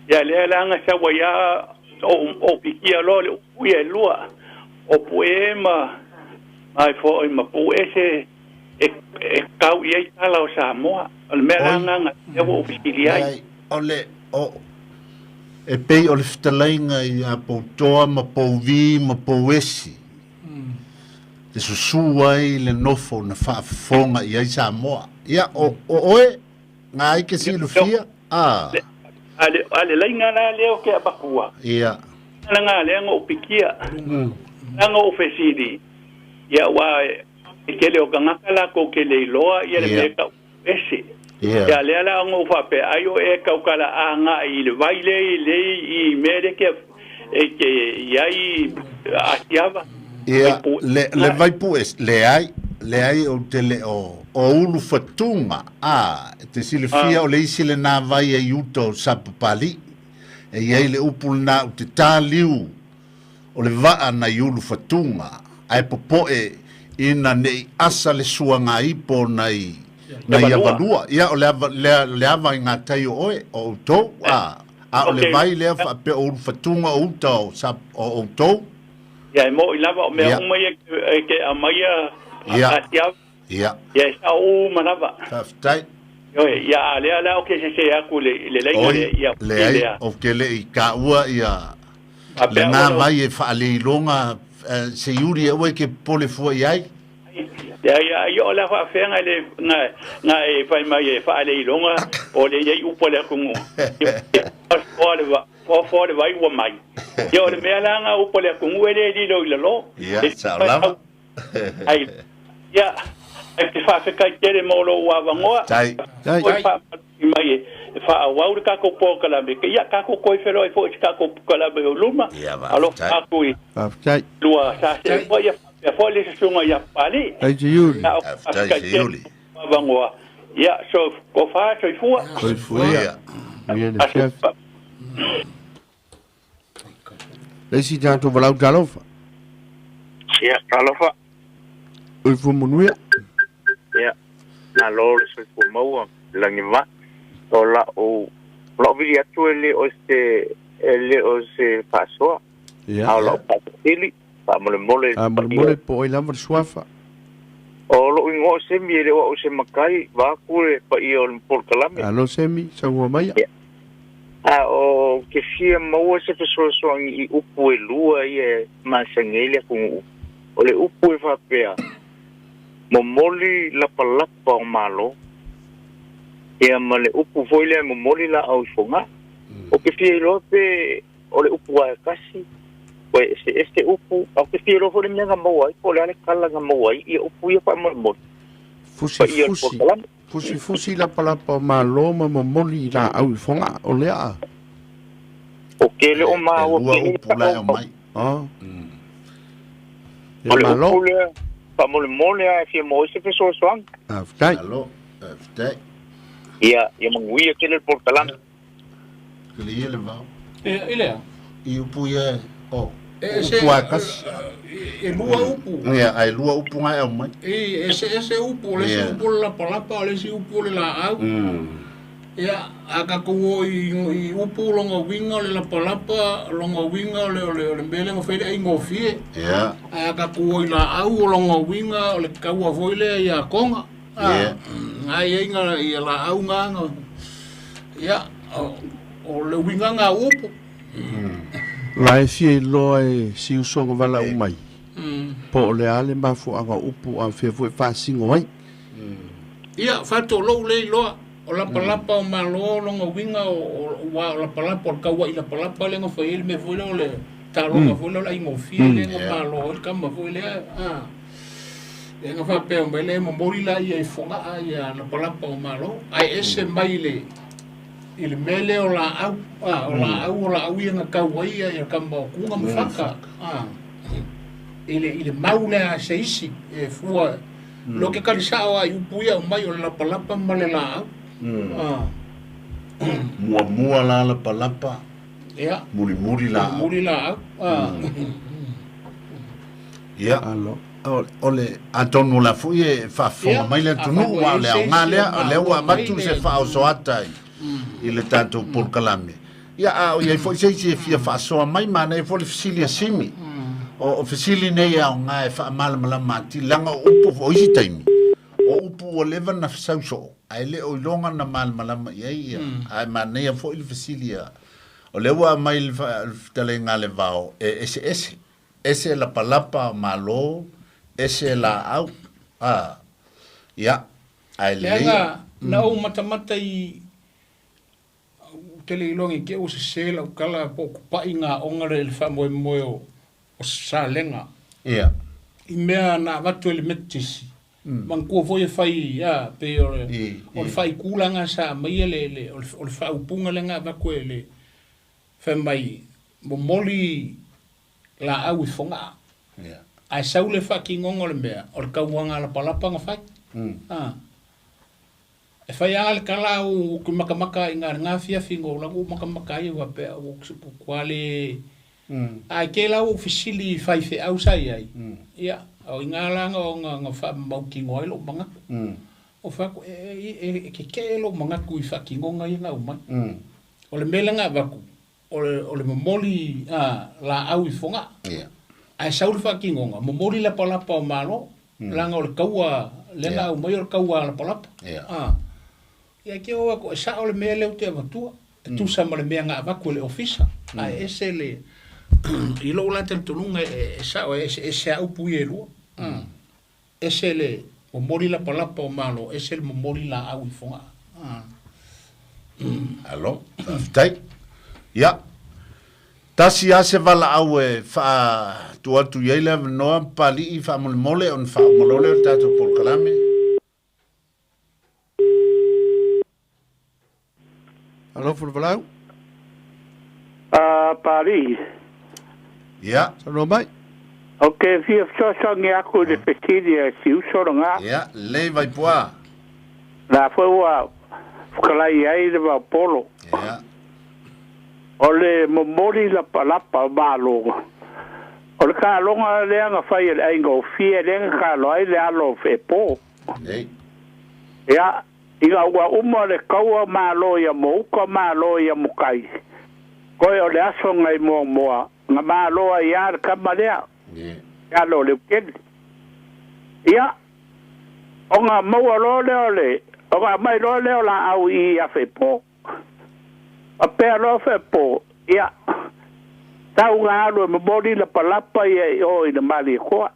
ia le la nga sa wa ia o pikia lo le upu ia lua o pu e ma mai fo e ma pu e se e kau ia tala o Samoa o le mea la nga e o pikia ai o le o e pei o le fitalainga i a poutoa ma pouvi ma pouesi te susu ai le nofo na faafofoga i ai Samoa ia o oe ngā ai ke silufia a ale lainga la leo ke abakua ia la ngā le ngo pikia la ngo fesili ia wa e ke le o kangaka la ko ke le loa ia le meka ese ia le ala ngo fa pe ayo e kau kala a nga i le vai le i mere ke e ke ia i atiava ia le vai pu es le ai o te le o ulu fatunga a te silifia o le isi le nā vai e uta o sapapali e iai le upu na o te tāliu o le vaa na i ulu fatunga ae popoe ina nei asa le suanga ipo na i avalua ia o le ava i ngā tai o oe o outou a o le vai lea whaapea o ulu fatunga o uta o outou ia e mo i lava o mea uma ia ke amaia atiava ia ia sa o manava taftai ia le ala o ke se aku le leinga le ia le o ke le i ka ua ia le ngā vai e whaaleiloga se iuri e oe ke pole fua i ai ia ia o la whaafenga le ngā e whai mai e whaaleiloga o le iai upo le akungu o le vai ua mai ia o le mea la ngā upo le akungu e le lilo i lalo ia sa lava ai ia e te whaafekai tere mo lo uawangoa tai mai e whaawau le kako pōkalame ke ia kako koi whero e fo i kako pōkalame o luma alo whaaku i lua sa se fo ia fo le sunga ia pali ai te yuri tai te yuri uawangoa ia so ko wha so i fua so i fua ia le chef le si tātou walau talofa ia talofa o i fuamunuia ia nā lō le soifua maua lagi va o la'u vili atu e lē o se fa'asoa a o la'u fa'atili fa'amolemole molemole po oi lava le suafa o lo'u igoa o Semi e lē o a'u se makai vaaku le pa'ia o le polokalame alo Semi saua maia a o ke fia maua se fesoasoagi i upu e lua ia e masagi ai le atunuu o le upu e fa'apea momoli lapalapa o malo ia ma le upu foi lea momoli la'au i foga'i o ke fia iloa pe o le upu ae kasi Ua eseese upu, ae ou te fia iloa foi le mea na maua ai po o le a le tala na maua ai ia upu ia faamolemole. Paia o le polokalame. Fusifusi lapalapa o malo ma momoli i laau i Fogaa, o lea a? O ke le o maua E lua upu la e aumai. O le upu lea faamolemole lava e fia maua ai se fesoasoani. Faafetai. Malo, faafetai. Ia, ia manuia tele le polokalame. Kele ia le vao. E, i lea? I upu ia, o. E, se, Upu a kasi. E lua upu. Ia, ai lua upu ngai au mai. E, ese ese upu, o le isi upu o le lapalapa, o le isi upu o le laau. Ia, a tatou o i upu lona uiga o le lapalapa, lona uiga o le o le o le mea lea na fai le aigofie. Ia. Ae a tatou o i laau o lona uiga o le taua foi lea ia Toga. Ia. Na i ai na ia laau na na ia o le uiga na o upu. La e fia iloa e si uso na valaau mai, po o le a le mafuaaga o upu a o fea foi e faasino ai. Ia, faatolou le iloa, o lapalapa o Malo lona uiga aua o lapalapa o le tauai lapalapa lea na fai ai le mea foi lea o le taloga foi lea o le aigofie lea na malo ai le tama foi lea, a. Lea na faapea mai lea e momoli laia i Fogaa ia lapalapa o Malo, ae ese mai le i le mea lea o laau, a, o laau o laau ia na tau ai ia tama o Kuga ma Faka, a, i le i le mau lea a se isi e fua lo ke kali sao a i upu ia aumai o le lapalapa ma le laau. A. Muamua la lapalapa, Ia. Mulimuli laau. Mulimuli laau. A. Ia, o le, atonu o la foi e faafofoga mai le atunuu, aua o le aoga lea, o lea ua avatu se faaosoata i le tatou polokalame. Ia, a o i ai foi se isi e fia faasoa mai, manaia foi le fesili a Simi. O fesili nei e aoga e faamalamalama atili, leaga o upu o isi taimi, o upu ua leva na sau soo, ae le o iloga na malamalama i ai ia. Ae manaia foi le fesili a, o lea ua aumai le fetalaiga a Levao e eseese. Ese lapalapa malo, ese laau, a, ia, ae lelei. Leaga na ou matamata i ou te le iloa nei te i ua sese lau tala po o kupaʻi ngā aoga le faamoemoe o Salega. Ia. I mea na avatu e le Metotisi. Manatua foi e fai a pei o le o le faaitulaga sa aumaia le le o le faaupuga lea na avatu e le fai mai momoli laau i Fogaa. Ae sau le faatinoga o le mea, o le tauaga lapalapa na fai. A. E fai lava le tala au ou te matamata i na lena afiafi na ou alu atu ou matamata ai ou faapea ua ua le Ae kē la ua ou fesili i faifeau sa i ai, ia, o i ina la na faamautinoa ai lou manatu. Ou fai atu, e tetee lou manatu i faatinoga ia na aumai. O le mea lea na avatu, o le momoli laau i Fogaa. Ae sau le faatinoga, momoli lapalapa o Malo, leaga o le taua lea na aumai o le taua lapalapa. Ia ke o atu, e sao le mea lea ou te avatua, e tusa ma le mea na avatu e le ofisa, ae ese le, i lou la talitonuga e sao e eseese lava upu ia e lua. Ese le momoli lapalapa o Malo, ese le momoli laau i Fogaa. Alo, faafetai. Ia, tasi lava se valaau e faatuu atu i ai le avanoa, Papalii, faamolemole ona faauma loa lea o le tatou polokalame. Alofa le valaau. A Pali. Ia. Saunoa mai. Ou te fia fesoasoani atu i le fesili a si uso lena. Ia, lelei Vaipua. La foi ua fetalai ai le vaopolo. Ia. O le momoli lapalapa o Malo, o le taaloga lea na fai e le aiga o Fie lea na taalo ai le alo o Feepo. Lelei. Ia, ina ua uma le kaua malo ia Mouka malo ia Mokai, koe o le aso nai Moamoa, na malo ai lava le tama lea, le alo o Leutele. Ia, ona maua loa lea o le, ona aumai loa lea o laau i i Afepo. Faapea loa Feepo, ia, tau na alu e momoli lapalapa ia i o i le Malietoa.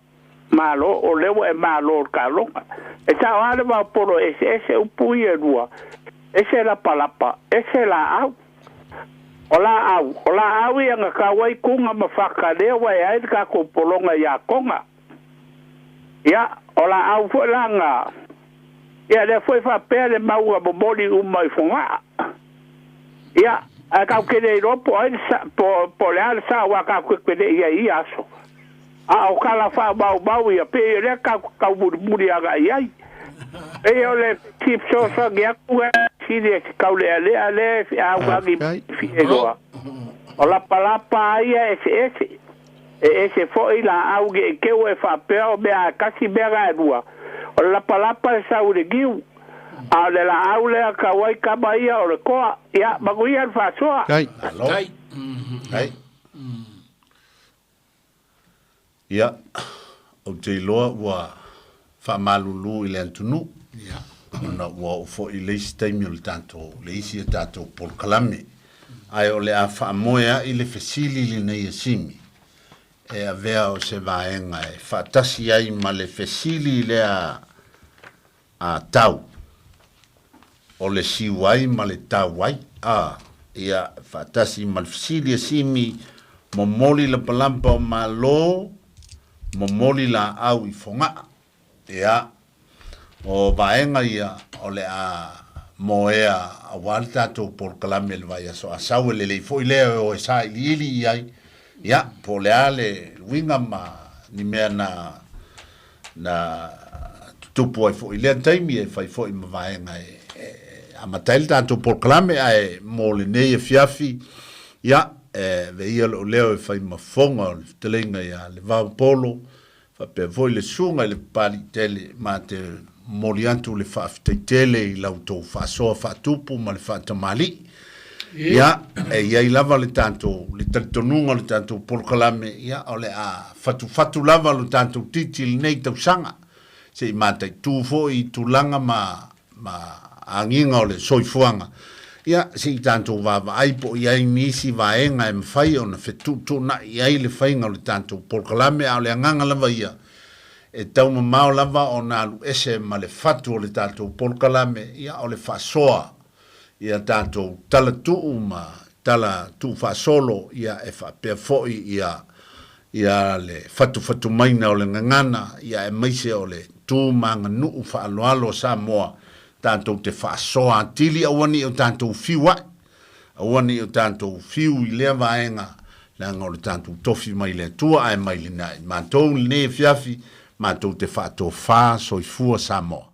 Malo, o lea ua e malo i le taaloga. E sao lava le vaopolo e eseese upu ia e lua, ese lapalapa, ese laau. O laau, o laau ia na tau ai kuga ma fakalea ua e ai le tatou pologa iā Toga. Ia, o laau foi la na, ia lea foi faapea le mau na momoli uma i Fogaa. Ia, ae tatou te le iloa po o ai le sa, po, po o le a le sao aua tatou te le i ai i ia aso. A o tala faamaumau ia, pei o lea tatou te taumulimuli agai i ai. Pei o le fia fesoasoani atu lea sili e se taulealea lea e auagi fia iloa. O lapalapa a ia eseese. E ese foi laau ne i te ua e faapea o mea a tasi mea na e lua. O le lapalapa e sau i le niu, a o le laau lea tau ai tama ia o le koa. Ia, manuia le faasoa. Malo. Ai. Ia, ou te iloa ua faamalulu i le atunuu, ona ua oo foi le isi taimi o le tatou, le isi a tatou polokalame. Ae o le a faamoea'i le fesili lenei a Simi, e avea o se vaega e faatasi ai ma le fesili lea a tau, o le siu ai ma le tau ai, a, ia, faatasi ma le fesili a Simi, momoli lapalapa o Malo, momoli laau i Fogaa. Ia, o vaega ia o le a moea aua le tatou polokalame i le vaiaso Asau, e lelei foi lea e o e sailiili i ai, ia, po o le a le uiga ma ni mea na na tutupu ai foi i lea taimi e fai foi ma vaega e amata ai le tatou polokalame, ae mo lenei afiafi, ia, e avea ia lou leo e fai ma fofoga o le fetalaiga ia Levao Polo, faapea foi le susuga i le Papaliitele, ma te momoli atu le faafetai tele i la outou faasoa faatupu ma le faatamalii. Ia, e i ai lava le tatou, le talitonuga o le tatou polokalame, ia, o le a fatufatu lava lo tatou titi i lenei tausaga, se i mataitu foi i tulaga ma, ma agiga o le soifuaga. Ia, se i tatou vaavaai po o i ai nisi vaega e mafai ona fetuutuunai i ai le faiga o le tatou polokalame, a o le agaga lava ia, e taumamao lava ona alu ese ma le fatu o le tatou polokalame, ia, o le faasoa ia tatou tala tuu ma tala tuufaasolo, ia e faapea foi ia ia le fatufatumaina o le gagana, ia aemaise o le tu ma aganuu faaaloalo a Samoa, tatou te faasoa atili aua ne i o tatou fiu ae, aua ne i o tatou fiu i lea vaega, leaga o le tatou tofi mai le Atua ae mai lena i matou lenei afiafi, matou te faatofa soifua Samoa.